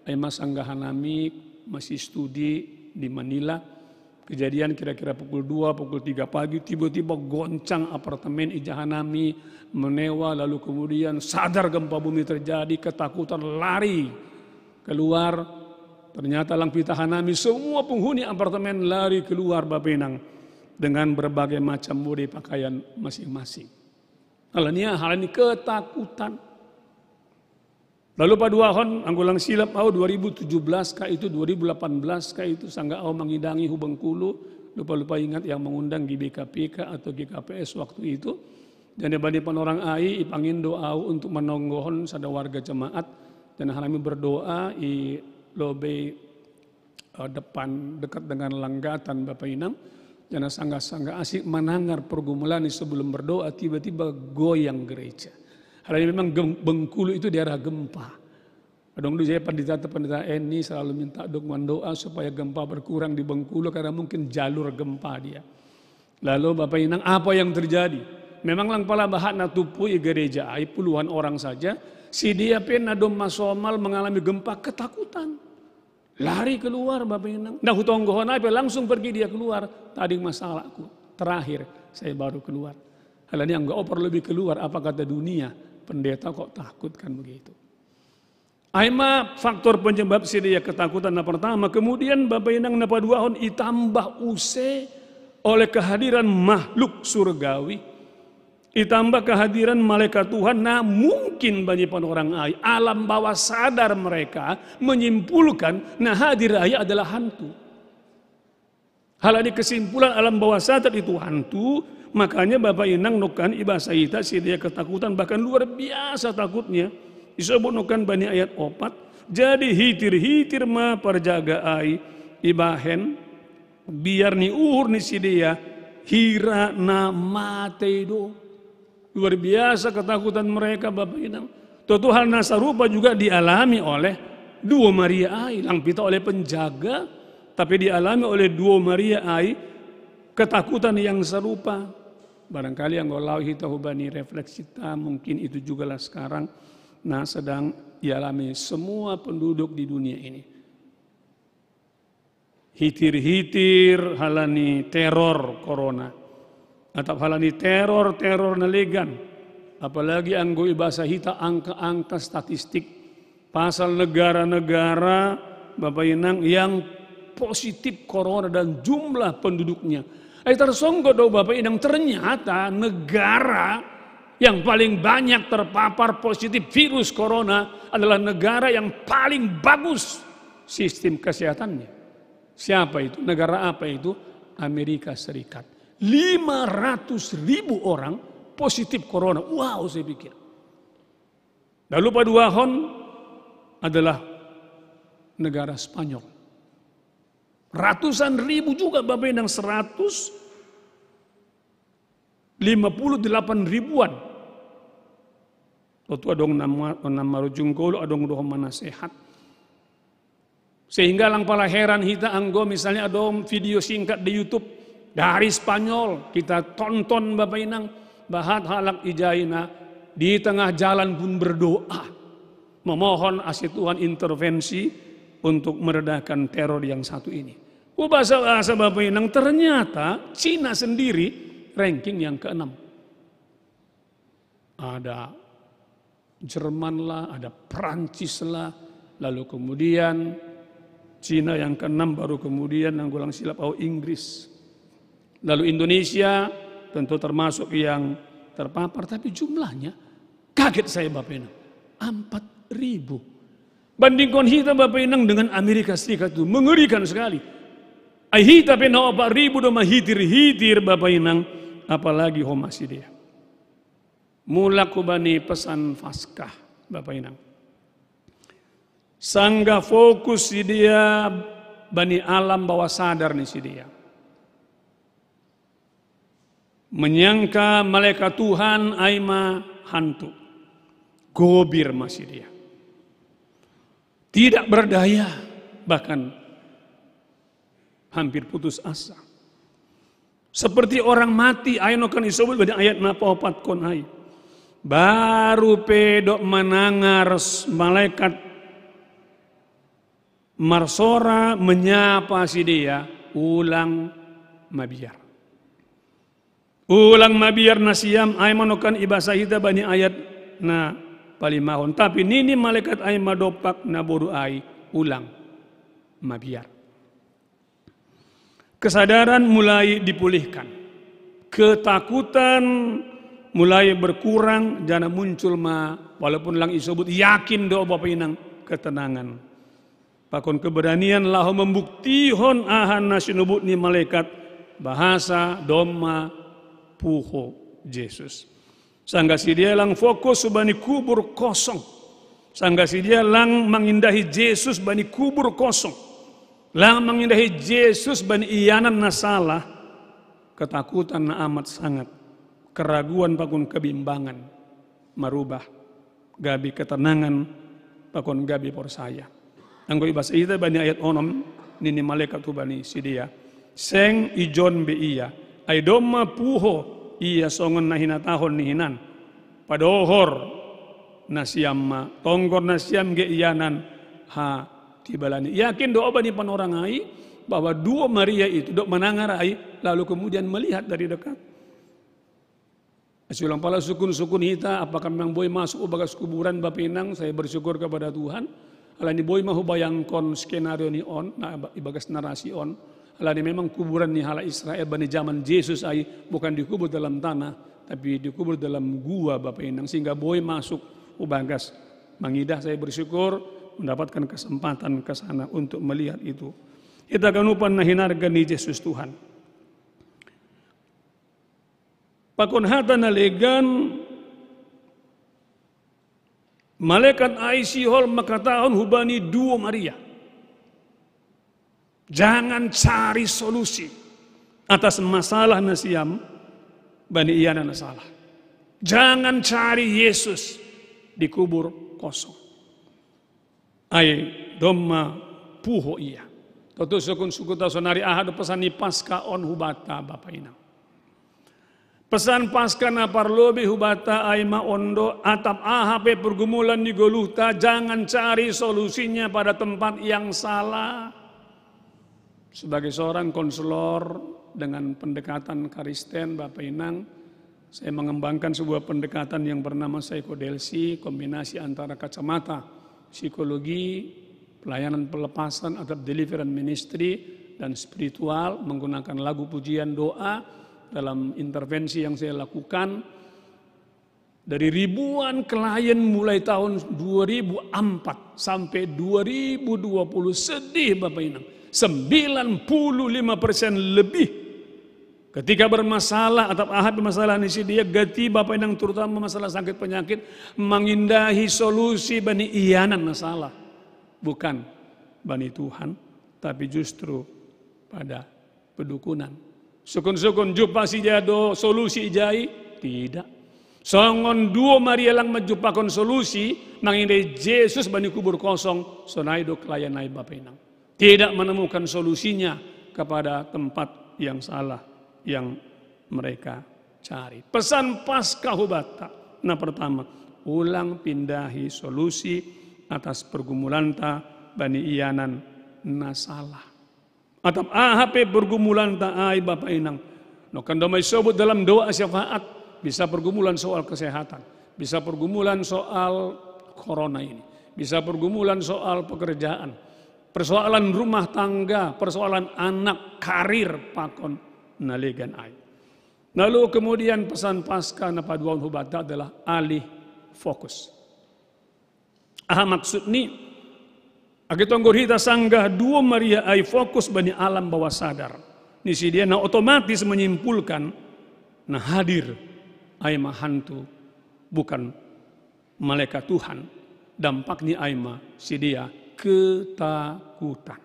Ai ma sanggahan nami masih studi di Manila. Kejadian kira-kira pukul dua, pukul tiga pagi, tiba-tiba goncang apartemen ijahan nami, menewa, lalu kemudian sadar gempa bumi terjadi, ketakutan, lari keluar. Ternyata lang pitahan nami semua penghuni apartemen lari keluar Bapak Inang dengan berbagai macam mode pakaian masing-masing. Halani aha? Halani ketakutan. Lalu paduahon, anggo lang silap au, dua ribu tujuh belas kah itu, dua ribu delapan belas kah itu, sangga au mangidangi hu Bengkulu, lupa-lupa ingat yang mengundang G B K P K atau G K P S waktu itu. Jadi bani panorang ai ipangindo au untuk manonggohon sada warga jemaat, dan hal kami berdoa i lobei eh, depan dekat dengan langgatan Bapak Inang. Jana sangga-sangga asik manangar pergumulan sebelum berdoa, tiba-tiba goyang gereja. Halani memang gem- Bengkulu itu daerah gempa. Adong dulu saya pendeta pendeta Eni selalu minta dukungan doa supaya gempa berkurang di Bengkulu karena mungkin jalur gempa dia. Lalu Bapak Inang, apa yang terjadi? Memang lang pala bahat na tupu i gereja ai puluhan orang saja. Si dia pe na domma somal mengalami gempa ketakutan. Lari keluar Bapak Inang. Nah, hutonggohon ai pe langsung pergi dia keluar. Tading masalahku. Terakhir saya baru keluar. Halani anggo au perlu lebih keluar, apa kata dunia? Pendeta kok takut kan begitu. Ai ma faktor penyebab si dia ketakutan na pertama. Kemudian Bapak Inang na paduahon itambah use oleh kehadiran makhluk surgawi. Itambah kehadiran malaikat Tuhan, nah mungkin bani panorang ai alam bawah sadar mereka menyimpulkan na hadir ai adalah hantu. Halani kesimpulan alam bawah sadar itu hantu, makanya Bapak Inang nokan i basa hita si dia ketakutan bahkan luar biasa takutnya. Isobut nokan bani ayat opat. Jadi hitir-hitir ma parjaga ai ibahen biar ni uhur ni si dia hira na matei do. Luar biasa ketakutan mereka Bapak Inang. Tentu hal na sarupa juga dialami oleh duo Maria ai, lang pita oleh penjaga, tapi dialami oleh duo Maria ai ketakutan yang serupa. Barangkali anggo lao hita hubani refleksi ta mungkin itu jugalah sekarang na sedang dialami semua penduduk di dunia ini. Hitir-hitir halani teror corona atap halani teror-teror na legan, apalagi anggo i basa hita angka-angka statistik pasal negara-negara Bapak Inang yang positif corona dan jumlah penduduknya. Saya tersongkok dong Bapak Inang, ternyata negara yang paling banyak terpapar positif virus corona adalah negara yang paling bagus sistem kesehatannya. Siapa itu? Negara apa itu? Amerika Serikat. Lima ratus ribu orang positif corona. Wow, saya pikir. Lalu paduahon adalah negara Spanyol. Ratusan ribu juga Bapak Inang, seratus lima puluh delapan ribuan. Waktu adong nama, nama rujung kolo adong doho mana sehat. Sehingga lang pala heran hita anggo misalnya adong video singkat di YouTube dari Spanyol, kita tonton Bapak Inang, bahat halak ijaina di tengah jalan pun berdoa, memohon asi Tuhan intervensi untuk meredakan teror yang satu ini. Bahasa-bahasa Bapak Inang, ternyata Cina sendiri ranking yang keenam. Ada Jerman lah, ada Prancis lah, lalu kemudian Cina yang keenam, baru kemudian nanggulang silap au Inggris. Lalu Indonesia tentu termasuk yang terpapar, tapi jumlahnya kaget saya Bapak Inang, empat ribu. Bandingkan kita Bapak Inang dengan Amerika Serikat itu, mengerikan sekali. Ai hita pe na opat ribu do mahitir-hitir Bapak Inang, apalagi ho masi dia. Mulak hubani pesan Paskah Bapak Inang. Sanggah fokus si dia bani alam bawah sadar ni si dia. Menyangka malaikat Tuhan ai ma hantu. Gobir ma si dia. Tidak berdaya, bahkan hampir putus asa. Seperti orang mati, ai nokan isobut bani ayat na paopatkon ai. Baru pe dok manangar malaikat marsora menyapa si dia, ulang mabiar. Ulang mabiar nasiam, ai ma nokan ibasa hita bani ayat na palimahon. Tapi nini malaikat ai ma dompak na boru ai, ulang mabiar. Kesadaran mulai dipulihkan. Ketakutan mulai berkurang, jana muncul ma, walaupun lang isobut yakin do Bapak Inang, ketenangan. Pakon keberanian laho membuktihon aha na sinobut ni malaikat, bahasa domma puho Jesus. Sanggah si dia lang fokus bani kubur kosong. Sanggah si dia lang mangindahi Jesus bani kubur kosong. Lang mangindahi Jesus bani ianan na salah. Ketakutan na amat sangat. Keraguan pakon kebimbangan. Marubah gabe ketenangan pakon gabe porsaya. Anggo ibasa hita bani ayat onom, nini malaikat hubani si dia, seng ijon be ia. Ai domma puho ia songon na hinatahon ni hinan. Padohor nasiam ma, tonggor nasiam ge ianan ha tibalani. Yakin do oba ni panorang ai, bahwa duo Maria itu dok manangar ai, lalu kemudian melihat dari dekat. Asi ulang pala sukun-sukun hita, apakah memang boi masuk bagas kuburan Bapak Inang? Saya bersyukur kepada Tuhan. Alani boi ma hubayangkon skenario ni on, na ibagas narasi on. Alani memang kuburan ni halak Israel bani zaman Jesus ai bukan dikubur dalam tanah, tapi dikubur dalam gua Bapak Inang. Sehingga boi masuk ubagas. Mangidah saya bersyukur mendapatkan kesempatan ke sana untuk melihat itu. Kita kanupan na hinarga ni Jesus Tuhan. Pakon hata na legan, malaikat ai sihol mangkatahon hubani duo Maria. Jangan cari solusi atas masalah nasiam bani iana na salah. Jangan cari Yesus di kubur kosong. Ai domma puho ia. Toto sukun-sukun ta sonari aha do pesan ni Paskah on hubata Bapak Inang. Pesan Paskah na parlobei hubata ai ma ondo, atap aha pe pergumulan ni goluhta, jangan cari solusinya pada tempat yang salah. Sebagai seorang konselor dengan pendekatan Kristen, Bapak Inang, saya mengembangkan sebuah pendekatan yang bernama psikodelsi, kombinasi antara kacamata psikologi, pelayanan pelepasan atau deliverance ministry, dan spiritual, menggunakan lagu pujian, doa, dalam intervensi yang saya lakukan, dari ribuan klien mulai tahun dua ribu empat sampai dua ribu dua puluh, sedih Bapak Inang, sembilan puluh lima persen lebih ketika bermasalah atau ahad masalah ni si dia gati Bapak Inang, terutama masalah sakit penyakit, mengindahi solusi bani iyanan masalah. Bukan bani Tuhan, tapi justru pada pedukunan. Sukun-sukun jumpa si jado solusi jai, tidak. Songon duo Maria lang menjumpakan solusi, mangindai Yesus bani kubur kosong, sonai do klien nai Bapak Inang. Tidak menemukan solusinya kepada tempat yang salah yang mereka cari. Pesan Paskah hubata, nah, pertama, ulang pindahi solusi atas pergumulanta bani iyanan na salah. Atap aha pe pergumulanta ai Bapak Inang, no kan domai sobut dalam doa syafaat, bisa pergumulan soal kesehatan, bisa pergumulan soal corona ini, bisa pergumulan soal pekerjaan, persoalan rumah tangga, persoalan anak, karir, pakon na legan ai. Lalu kemudian pesan Paskah na paduahon hubata adalah alih fokus. Aha maksud ni? Age tonggor hita sanggah duo Maria ai fokus bani alam bawah sadar ni si dia, na otomatis menyimpulkan na hadir ai ma hantu, bukan malaikat Tuhan. Dampak ni ai ma si dia ketakutan.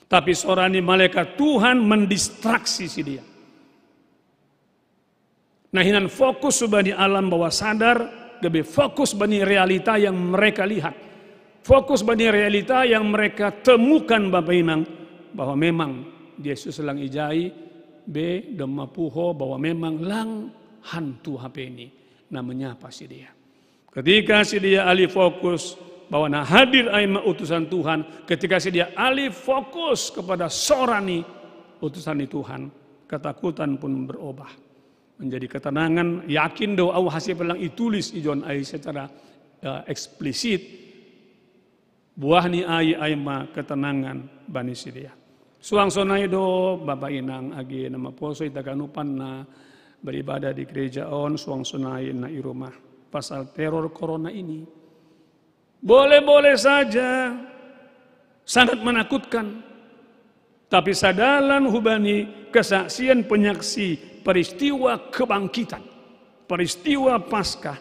Tapi sora ni malaikat Tuhan mendistraksi si dia. Nah, hinan fokus bani alam bawah sadar, gabe fokus bani realita yang mereka lihat. Fokus bani realita yang mereka temukan Bapak Inang, bahwa memang Yesus lang ijai, be domma puho bahwa memang lang hantu hape ni na menyapa si dia. Ketika si dia alih fokus bahwa na hadir ai ma utusan Tuhan, ketika si dia alih fokus kepada sora ni utusan ni Tuhan, ketakutan pun berubah menjadi ketenangan. Yakin do au hasi pelang itulis ijon ai secara uh, eksplisit, buah ni ai ai ma ketenangan bani si dia. Suang sonai do Bapak Inang, agi nama poso ita kanupan na beribadah di gereja on, suang sonai na i rumah, pasal teror corona ini. Boleh-boleh saja, sangat menakutkan. Tapi sadalan hubani kesaksian penyaksi peristiwa kebangkitan, peristiwa Paskah,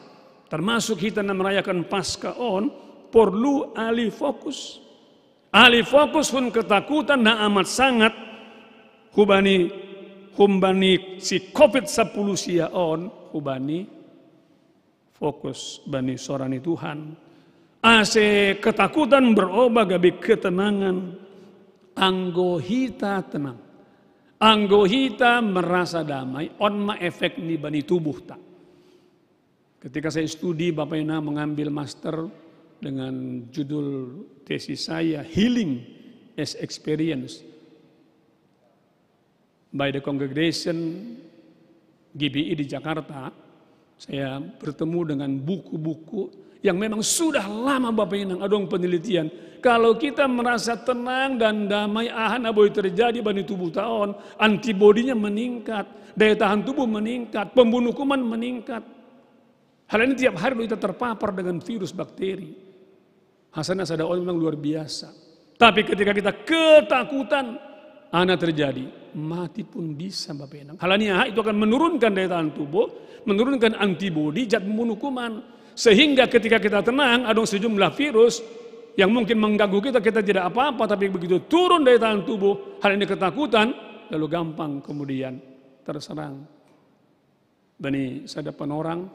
termasuk kita yang merayakan Paskah on, perlu alih fokus. Alih fokus hun ketakutan na amat sangat hubani, humbani si covid sepuluh sia on, hubani fokus bani sora ni Tuhan. Ase ketakutan berubah gabe ketenangan. Anggo hita tenang, anggo hita merasa damai, on ma efek ni bani tubuh ta. Ketika saya studi, Bapak Ina mengambil master dengan judul tesis saya Healing as Experience by the Congregation G B I di Jakarta, saya bertemu dengan buku-buku yang memang sudah lama Bapak Inang adong penelitian. Kalau kita merasa tenang dan damai, aha na boi terjadi bani tubuh ta on, antibodinya meningkat, daya tahan tubuh meningkat, pembunuh kuman meningkat. Hal ini tiap hari kita terpapar dengan virus bakteri. Hasilnya sadar memang luar biasa. Tapi ketika kita ketakutan, ana terjadi, mati pun bisa Bapak Inang. Halani itu akan menurunkan daya tahan tubuh, menurunkan antibodi, zat membunuh kuman. Sehingga ketika kita tenang, ada sejumlah virus yang mungkin mengganggu kita, kita tidak apa-apa, tapi begitu turun daya tahan tubuh, hal ini ketakutan, lalu gampang kemudian terserang. Bani sada panorang,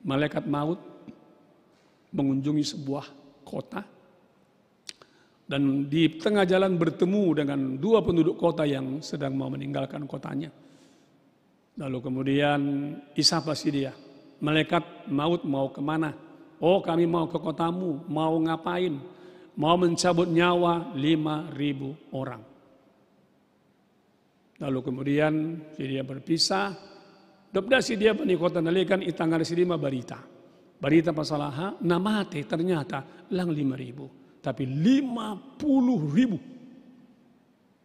malaikat maut mengunjungi sebuah kota dan di tengah jalan bertemu dengan dua penduduk kota yang sedang mau meninggalkan kotanya. Lalu kemudian isapa si dia, malaikat maut mau kemana? Oh, kami mau ke kotamu. Mau ngapain? Mau mencabut nyawa lima ribu orang. Lalu kemudian si dia berpisah. Dob da si dia bani kota na legan, itangari si dia ma barita. Barita pasal aha? Na mate ternyata lang lima ribu, tapi lima puluh ribu.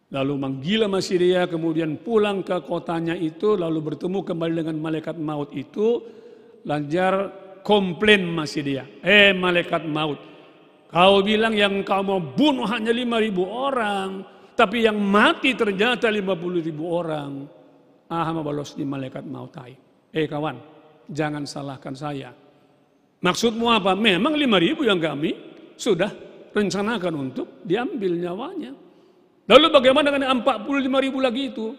Lalu menggila masih dia, kemudian pulang ke kotanya itu, lalu bertemu kembali dengan malaikat maut itu, lanjar komplain masih dia. Eh, malaikat maut, kau bilang yang kau mau bunuh hanya lima ribu orang, tapi yang mati ternyata lima puluh ribu orang. Ah, mabalos ni malaikat maut ai. Eh kawan, jangan salahkan saya. Maksudmu apa? Memang lima ribu yang kami sudah rencanakan untuk diambil nyawanya. Lalu bagaimana dengan empat puluh lima ribu lagi itu?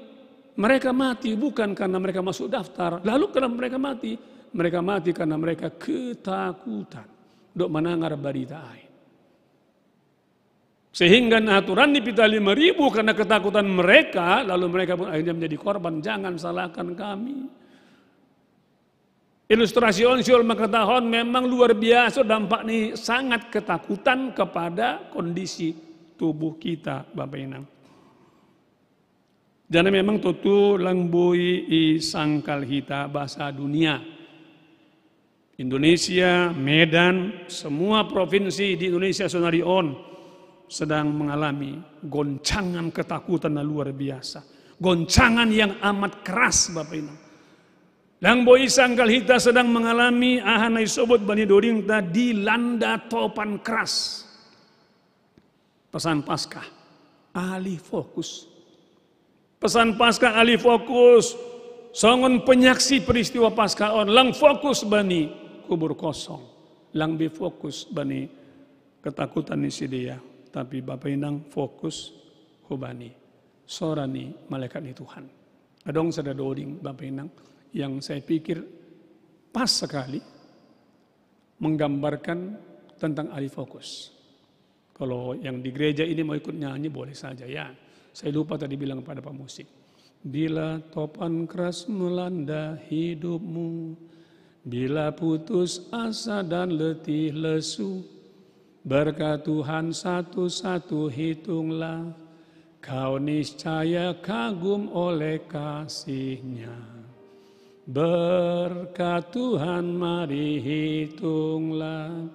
Mereka mati bukan karena mereka masuk daftar. Lalu kenapa mereka mati? Mereka mati karena mereka ketakutan. Dok mendengar berita ai. Sehingga aturan ni pita lima ribu karena ketakutan mereka, lalu mereka pun akhirnya menjadi korban. Jangan salahkan kami. Ilustrasi on siul mengetahui memang luar biasa dampak ni sangat ketakutan kepada kondisi tubuh kita, Bapak Inang. Jadi memang tutu lang bui i sangkal hita bahasa dunia. Indonesia, Medan, semua provinsi di Indonesia sonari on sedang mengalami goncangan ketakutan yang luar biasa. Goncangan yang amat keras, Bapak Inang. Lang bui sangkal hita sedang mengalami aha na isobut bani doding ta dilanda topan keras. Pesan Paskah, alih fokus. Pesan Paskah alih fokus. Songon penyaksi peristiwa Paskah on, lang fokus bani kubur kosong. Lang be fokus bani ketakutan ni si dia. Tapi Bapak Inang fokus hubani sora ni malaikat ni Tuhan. Adong sada doding Bapak Inang yang saya pikir pas sekali menggambarkan tentang alih fokus. Kalau yang di gereja ini mau ikut nyanyi boleh saja ya. Saya lupa tadi bilang pada pemusik. Bila topan keras melanda hidupmu, bila putus asa dan letih lesu, berkat Tuhan satu-satu hitunglah, kau niscaya kagum oleh kasihnya. Berkat Tuhan mari hitunglah,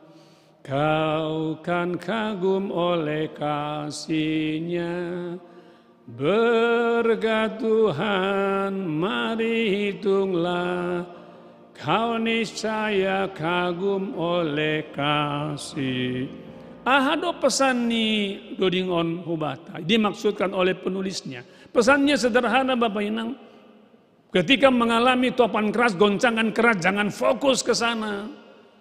kau kan kagum oleh kasihnya. Berkat Tuhan mari hitunglah, kau niscaya kagum oleh kasih. Aha do pesan ni doding on hubata dimaksudkan oleh penulisnya. Pesannya sederhana Bapak Inang. Ketika mengalami topan keras, goncangan keras, jangan fokus ke sana.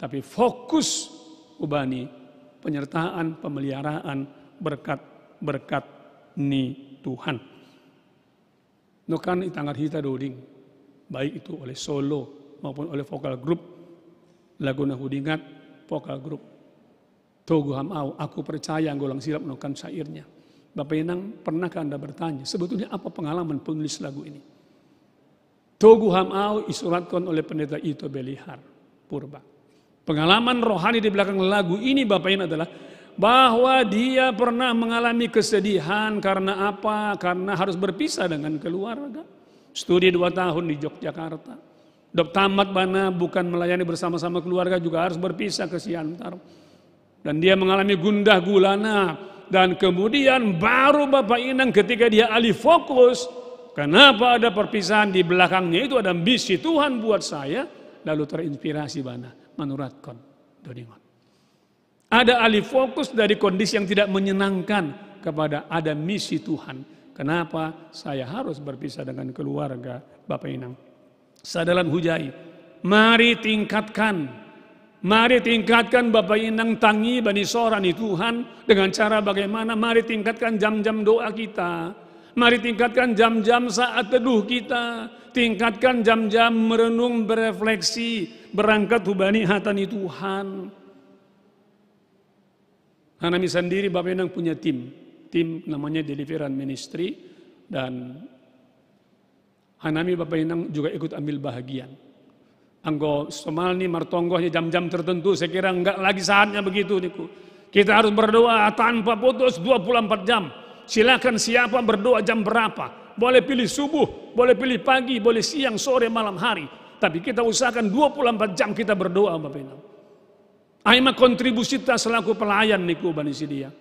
Tapi fokus ubani penyertaan, pemeliharaan berkat-berkat ni Tuhan. Nokan itanggar hita doding, baik itu oleh solo maupun oleh vokal grup. Lagu na hudingat vokal grup. Togu ham au, aku percaya, golang silap nokan syairnya. Bapak Inang, pernahkah Anda bertanya, sebetulnya apa pengalaman penulis lagu ini? Togu ham au isuratkan oleh pendeta Ito Belihar Purba. Pengalaman rohani di belakang lagu ini Bapak Inang adalah bahwa dia pernah mengalami kesedihan karena apa? Karena harus berpisah dengan keluarga. Studi dua tahun di Yogyakarta. Dok tamat bana bukan melayani bersama-sama keluarga juga harus berpisah ke Siantar. Dan dia mengalami gundah gulana. Dan kemudian baru Bapak Inang ketika dia alih fokus. Kenapa ada perpisahan di belakangnya itu ada misi Tuhan buat saya. Lalu terinspirasi bana manuratkan doding on. Ada alih fokus dari kondisi yang tidak menyenangkan kepada ada misi Tuhan. Kenapa saya harus berpisah dengan keluarga Bapak Inang? Sadalan hujai, mari tingkatkan. Mari tingkatkan Bapak Inang tangi bani sora ni Tuhan dengan cara bagaimana? Mari tingkatkan jam-jam doa kita. Mari tingkatkan jam-jam saat teduh kita. Tingkatkan jam-jam merenung, berefleksi, berangkat hubani hata ni Tuhan. Hanami sendiri Bapak Inang punya tim. Tim namanya Deliverance Ministry dan hanami Bapak Inang juga ikut ambil bahagian. Anggo somal ni martonggo hanya jam-jam tertentu, saya kira enggak lagi saatnya begitu niku. Kita harus berdoa tanpa putus dua puluh empat jam. Silakan siapa berdoa jam berapa. Boleh pilih subuh, boleh pilih pagi, boleh siang, sore, malam hari. Tapi kita usahakan dua puluh empat jam kita berdoa Bapak Inang. Ai ma kontribusi ta selaku pelayan niku bani si dia.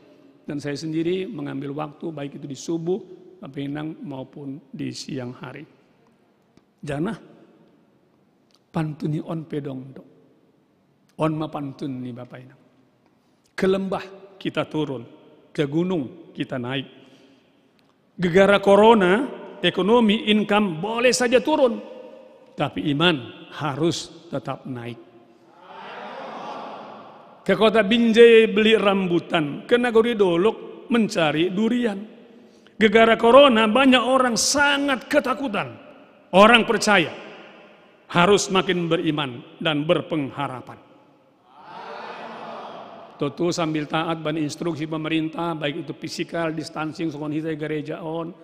Dan saya sendiri mengambil waktu baik itu di subuh, Bapak Inang, maupun di siang hari. Jana pantun ni on pedong do. On ma pantun ni Bapak Inang. Ke lembah kita turun, ke gunung kita naik. Gegara corona, ekonomi, income boleh saja turun, tapi iman harus tetap naik. Ke kota Binjai beli rambutan, ke nagori Dolok mencari durian. Gegara corona banyak orang sangat ketakutan. Orang percaya harus makin beriman dan berpengharapan. Tutu sambil taat bani instruksi pemerintah, baik itu physical distancing songon hita i gereja on,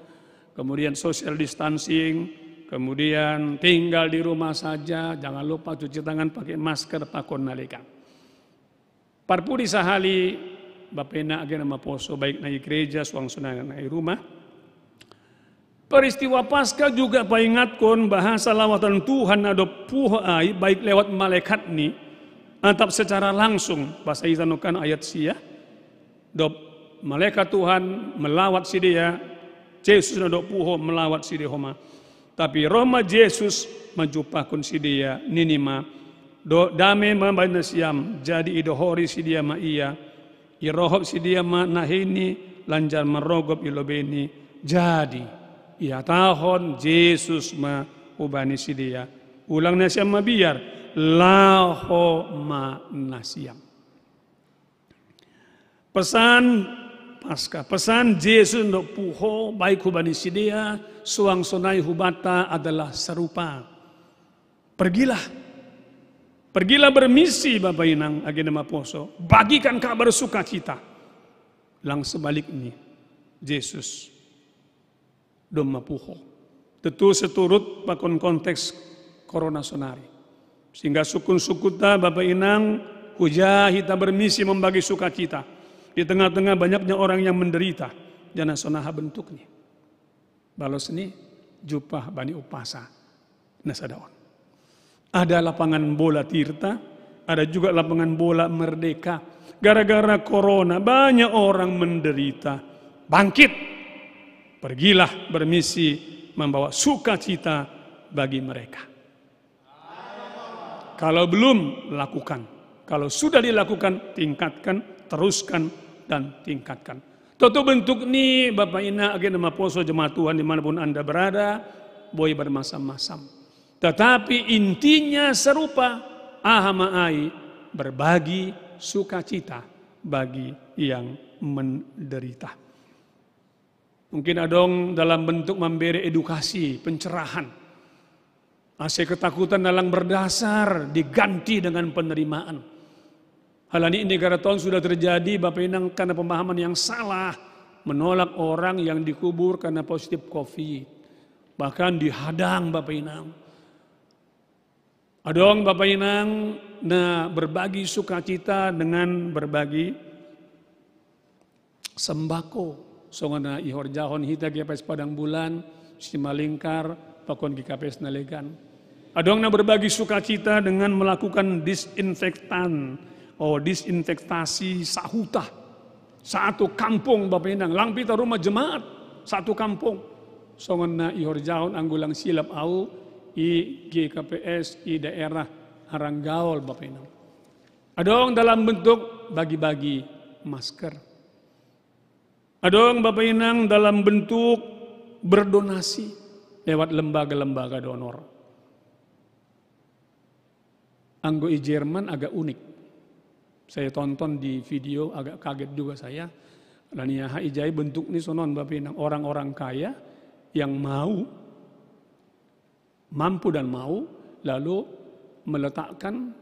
kemudian social distancing, kemudian tinggal di rumah saja, jangan lupa cuci tangan, pakai masker, pakon na legan. Parpudi sahali, Bapak Inang, age na maposo, baik na i gereja suang sonai na i rumah. Peristiwa Paskah juga paingatkon bahasa lawatan Tuhan na dob puho ai, baik lewat malekatni atap secara langsung, bahasa hita nongkan ayat sia. Dob malekat Tuhan melawat sidea, Jesus na dob puho melawat sidea homa. Tapi roh ma Jesus manjumpahkon sidea, nini ma: Do, dame ma bani nasiam. Jadi idohori sidea ma ia, irohop sidea ma naheini lanjar marrogop i lobeini. Jadi ihatahon Jesus ma hubani sidea: Ulang nasiam mabiar, laho ma nasiam. Pesan Paskah, pesan Jesus na dob puho baik hubani sidea suang sonai hubanta adalah serupa. Pergilah. Pergilah bermisi, Bapak Inang, age na maposo. Bagikan kabar sukacita. Lang sebalikni, Jesus domma puho. Tutu seturut pakon konteks corona sonari. Sehingga sungkun-sungkunta, Bapak Inang, huja hita bermisi membagi sukacita di tengah-tengah banyaknya orang yang menderita. Jana sonaha bentukni. Balosni, jumpah bani umpasa na sada on. Ada lapangan bola Tirta, ada juga lapangan bola Merdeka. Gara-gara corona banyak orang menderita. Bangkit. Pergilah bermisi membawa sukacita bagi mereka. Kalau belum, lakukan. Kalau sudah dilakukan, tingkatkan, teruskan, dan tingkatkan. Tutu bentukni, Bapak Inang, age na maposo, jemaat Tuhan dimanapun Anda berada, boi bermacam-macam. Tetapi intinya serupa, aha ma ai, berbagi sukacita bagi yang menderita. Mungkin adong dalam bentuk mambere edukasi, pencerahan. Ase ketakutan na lang berdasar diganti dengan penerimaan. Hal ni i di negara on sudah terjadi, Bapak Inang, karena pemahaman yang salah, menolak orang yang dikubur karena positif covid. Bahkan dihadang, Bapak Inang. Adong, Bapak Inang, na berbagi sukacita dengan berbagi sembako. Songon na ihorjahon hita GKPS Padang Bulan, Simalingkar, pakon GKPS na legan. Adong na berbagi sukacita dengan melakukan disinfektan, oh, disinfektasi sahuta. Satu kampung, Bapak Inang, lang pita rumah jemaat, satu kampung. Songon na ihorjahon, anggo lang silap au, i GKPS i daerah Haranggaol, Bapak Inang. Adong dalam bentuk bagi-bagi masker. Adong, Bapak Inang, dalam bentuk berdonasi lewat lembaga-lembaga donor. Anggo i Jerman agak unik. Saya tonton di video, agak kaget juga saya. Alani aha? Ijai bentukni sonon, Bapak Inang, orang-orang kaya yang mau, mampu dan mau, lalu meletakkan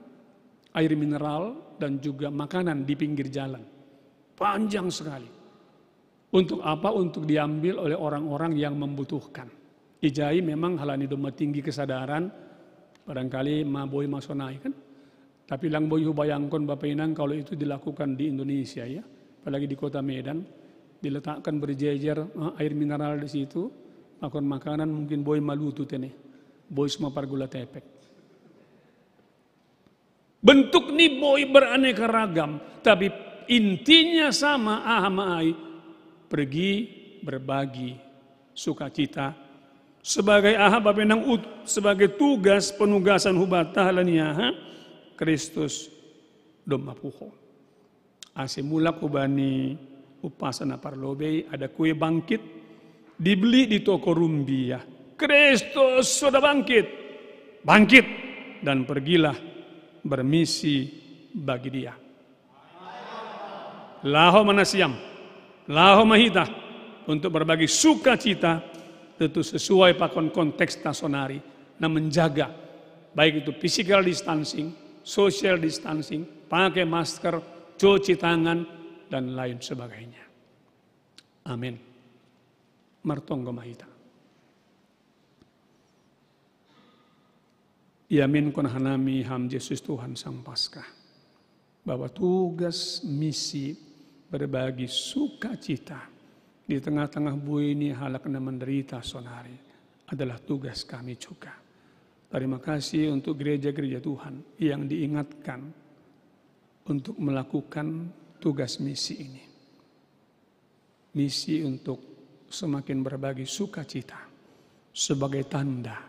air mineral dan juga makanan di pinggir jalan. Panjang sekali. Untuk apa? Untuk diambil oleh orang-orang yang membutuhkan. Ijai memang alani domma tinggi kesadaran, barangkali ma boi ma sonai, kan? Tapi lang boi hubayangkon, Bapak Inang, kalau itu dilakukan di Indonesia, ya, apalagi di kota Medan, diletakkan berjejer, eh, air mineral di situ, makan makanan, mungkin boi ma lutu tene, boi suma pargula tepek. Bentukni boi beraneka ragam, tapi intinya sama, aha ma ai, pergi berbagi sukacita, sebagai aha bapa inang ut-, sebagai tugas penugasan hubata halaniaha Kristus domma puho. Ase mulak hubani umpasa na parlobei, ada kue bangkit, dibeli di toko rumbia. Kristus sudah bangkit. Bangkit dan pergilah bermisi bagi Dia. Laho ma nasiam, laho ma hita untuk berbagi sukacita, tentu sesuai pakon konteks ta sonari, na menjaga baik itu physical distancing, social distancing, pakai masker, cuci tangan, dan lain sebagainya. Amin. Martonggo ma hita. Iaminkon hanami Ham Jesus Tuhan Sang Paskah, bahwa tugas misi berbagi sukacita di tengah-tengah buei ni halak na menderita sonari adalah tugas kami juga. Terima kasih untuk gereja-gereja Tuhan yang diingatkan untuk melakukan tugas misi ini. Misi untuk semakin berbagi sukacita sebagai tanda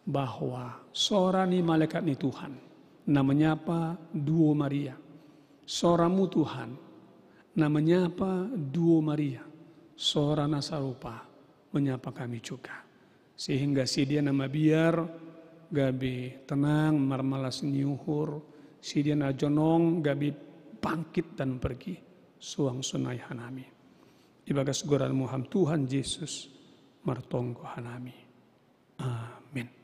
bahwa sora ni malaikat ni Tuhan na menyapa duo Maria. Soramu Tuhan na menyapa duo Maria. Sora na sarupa menyapa kami juga. Sehingga si dia na mabiar gabe tenang, marmalas ni uhur, si dia na jonong gabe bangkit dan pergi. Suang sonai hanami. Ibagas goranmu Ham Tuhan Jesus, martonggo hanami. Amin.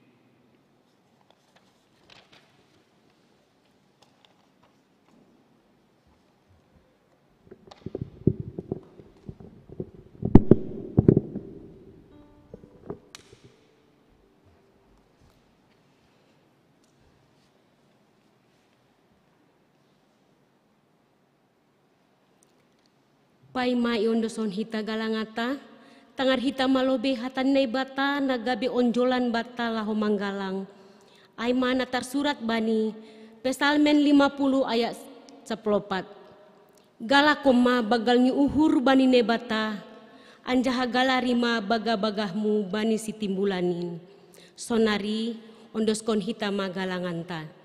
Paima iondoshon hita galanganta, tangar hita ma lobei hata ni Naibata na gabe onjolan banta laho manggalang. Ai ma na tarsurat bani Psalmen lima puluh ayat sampulu opat. Galakkon ma banggal ni uhur bani Naibata, anjaha galari ma bagah-bagahmu bani Sitimbulan in. Sonari ondoskon hita ma galanganta.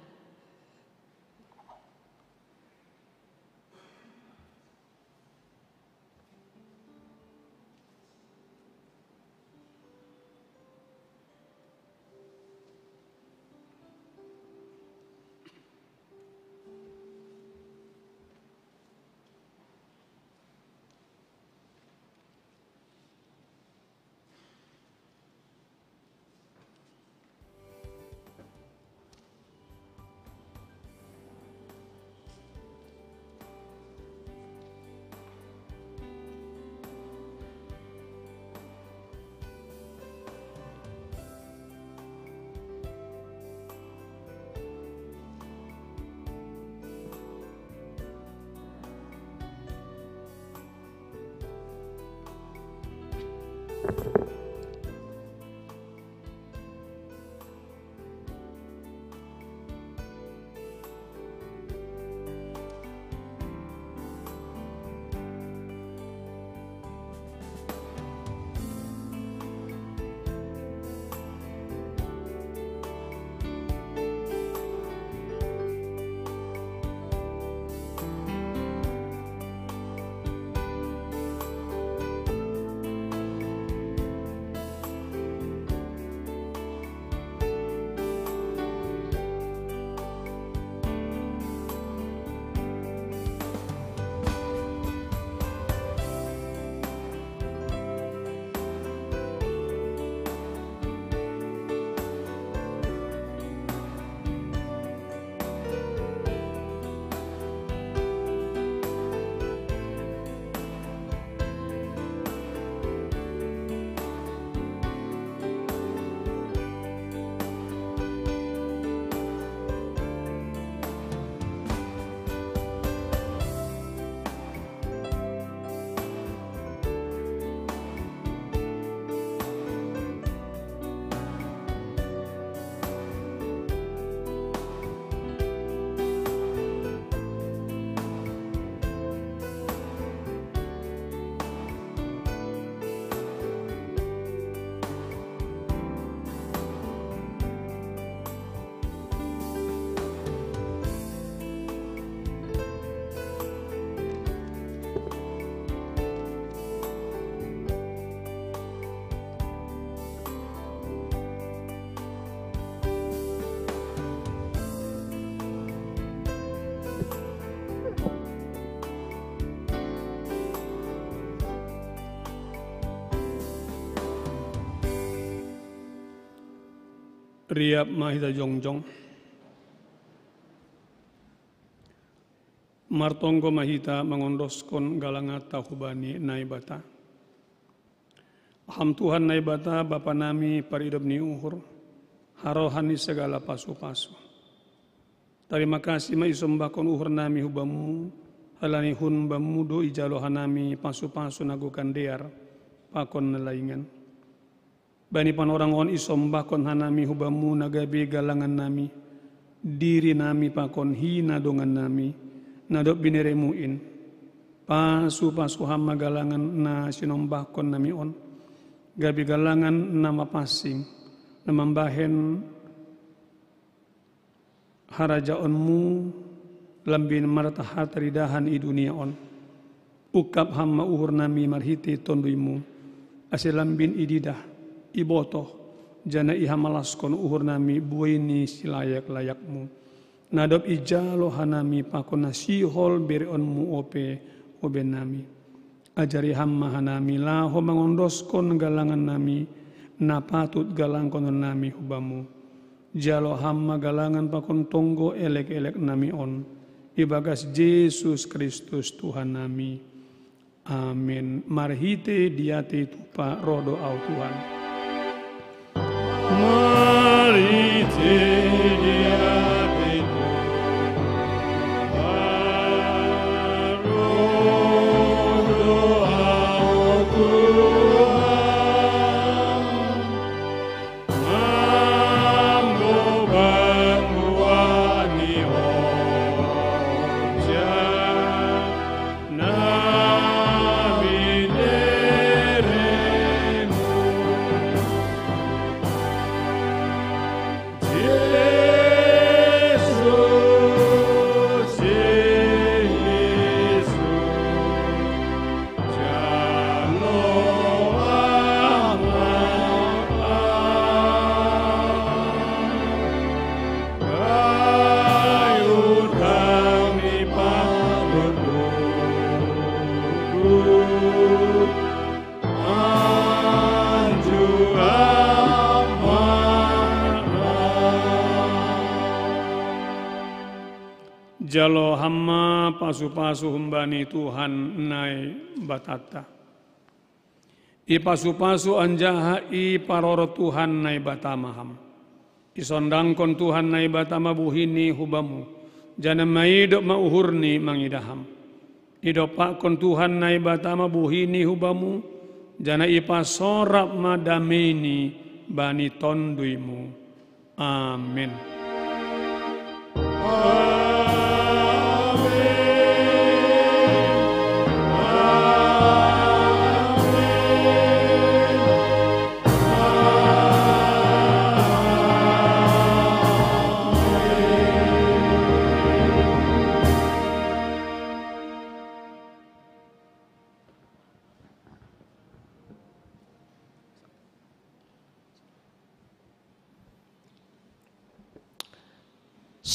Riap ma hita jongjong. Martonggo ma hita mangondoskon galanganta hubani Naibata. Ham Tuhan Naibata, Bapa nami paridop ni uhur, harohan ni segala pasu-pasu. Tarima kasih ma isombahkon uhur nami hu Bamu, halani hun Bamu do ijalo hanami pasu-pasu na gokan dear pakon na laingan. Bani panorang on isombahkon hanami hu Bamu na gabe galangan nami, diri nami pakon hina dongan nami, na dob binereMu in. Pasu-pasu Ham ma galangan na sinombahkon nami on, gabe galangan na mapansing, na mambahen harajaonMu lambin marta hataridahan i dunia on. Ungkap Ham ma uhur nami marhite TonduyMu, ase lambin ididah, ibotoh, janah ihamalaskon uhur nami buei ni silayak-layakMu, na dob ijalo hanami pakon na sihol bereonMu ope oben nami. Ajari Ham ma hanami laho mangondoskon galangan nami, na patut galangkon nami hu Bamu. Jalo Ham ma galangan pakon tonggo elek-elek nami on, ibagas Jesus Kristus Tuhan nami. Amin. Marhite diatei tupa roh do ahu Tuhan. Marhite diatei tupa roh do ahu Tuhan. Jalo Ham ma pasu-pasu humbani Tuhan Naibatanta. Ipasu-pasu anjaha iparoro Tuhan Naibata ma Ham. Isondangkon Tuhan Naibata ma buhini hu Bamu, janah maidop ma uhurni mangidah Ham. Idompakkon Tuhan Naibata ma buhini hu Bamu, janah ipasorap ma dameini bani TonduyMu. Amin.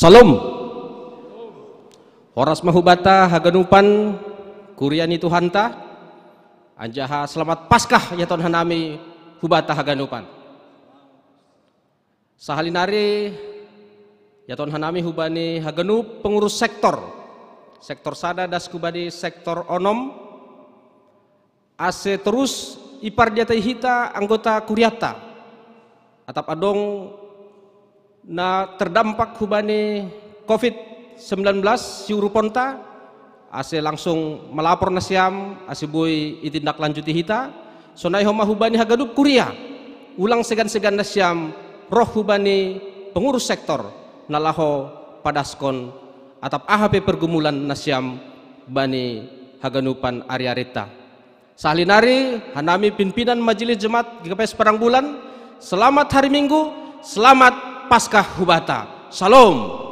Salom. Horas ma hubanta haganupan kuria ni Tuhanta, anjaha selamat Paskah iaton hanami hubanta haganupan. Sahali nari iaton hanami hubani haganup pengurus sektor, sektor sada das hubani sektor onom, ase torus ipardiatei hita anggota kurianta, atap adong na terdampak hubani covid sembilan belas siuruponta, ase langsung malapor nasiam, ase boi itindaklanjuti hita, sonai homa hubani haganup kuria, ulang segan-segan nasiam roh hubani pengurus sektor, na laho padaskon atap aha pe pergumulan nasiam bani haganupan ari-arinta. Sahali nari, hanami pimpinan Majelis Jemaat G K P S Padang Bulan, selamat hari Minggu, selamat Paskah hubanta. Salom.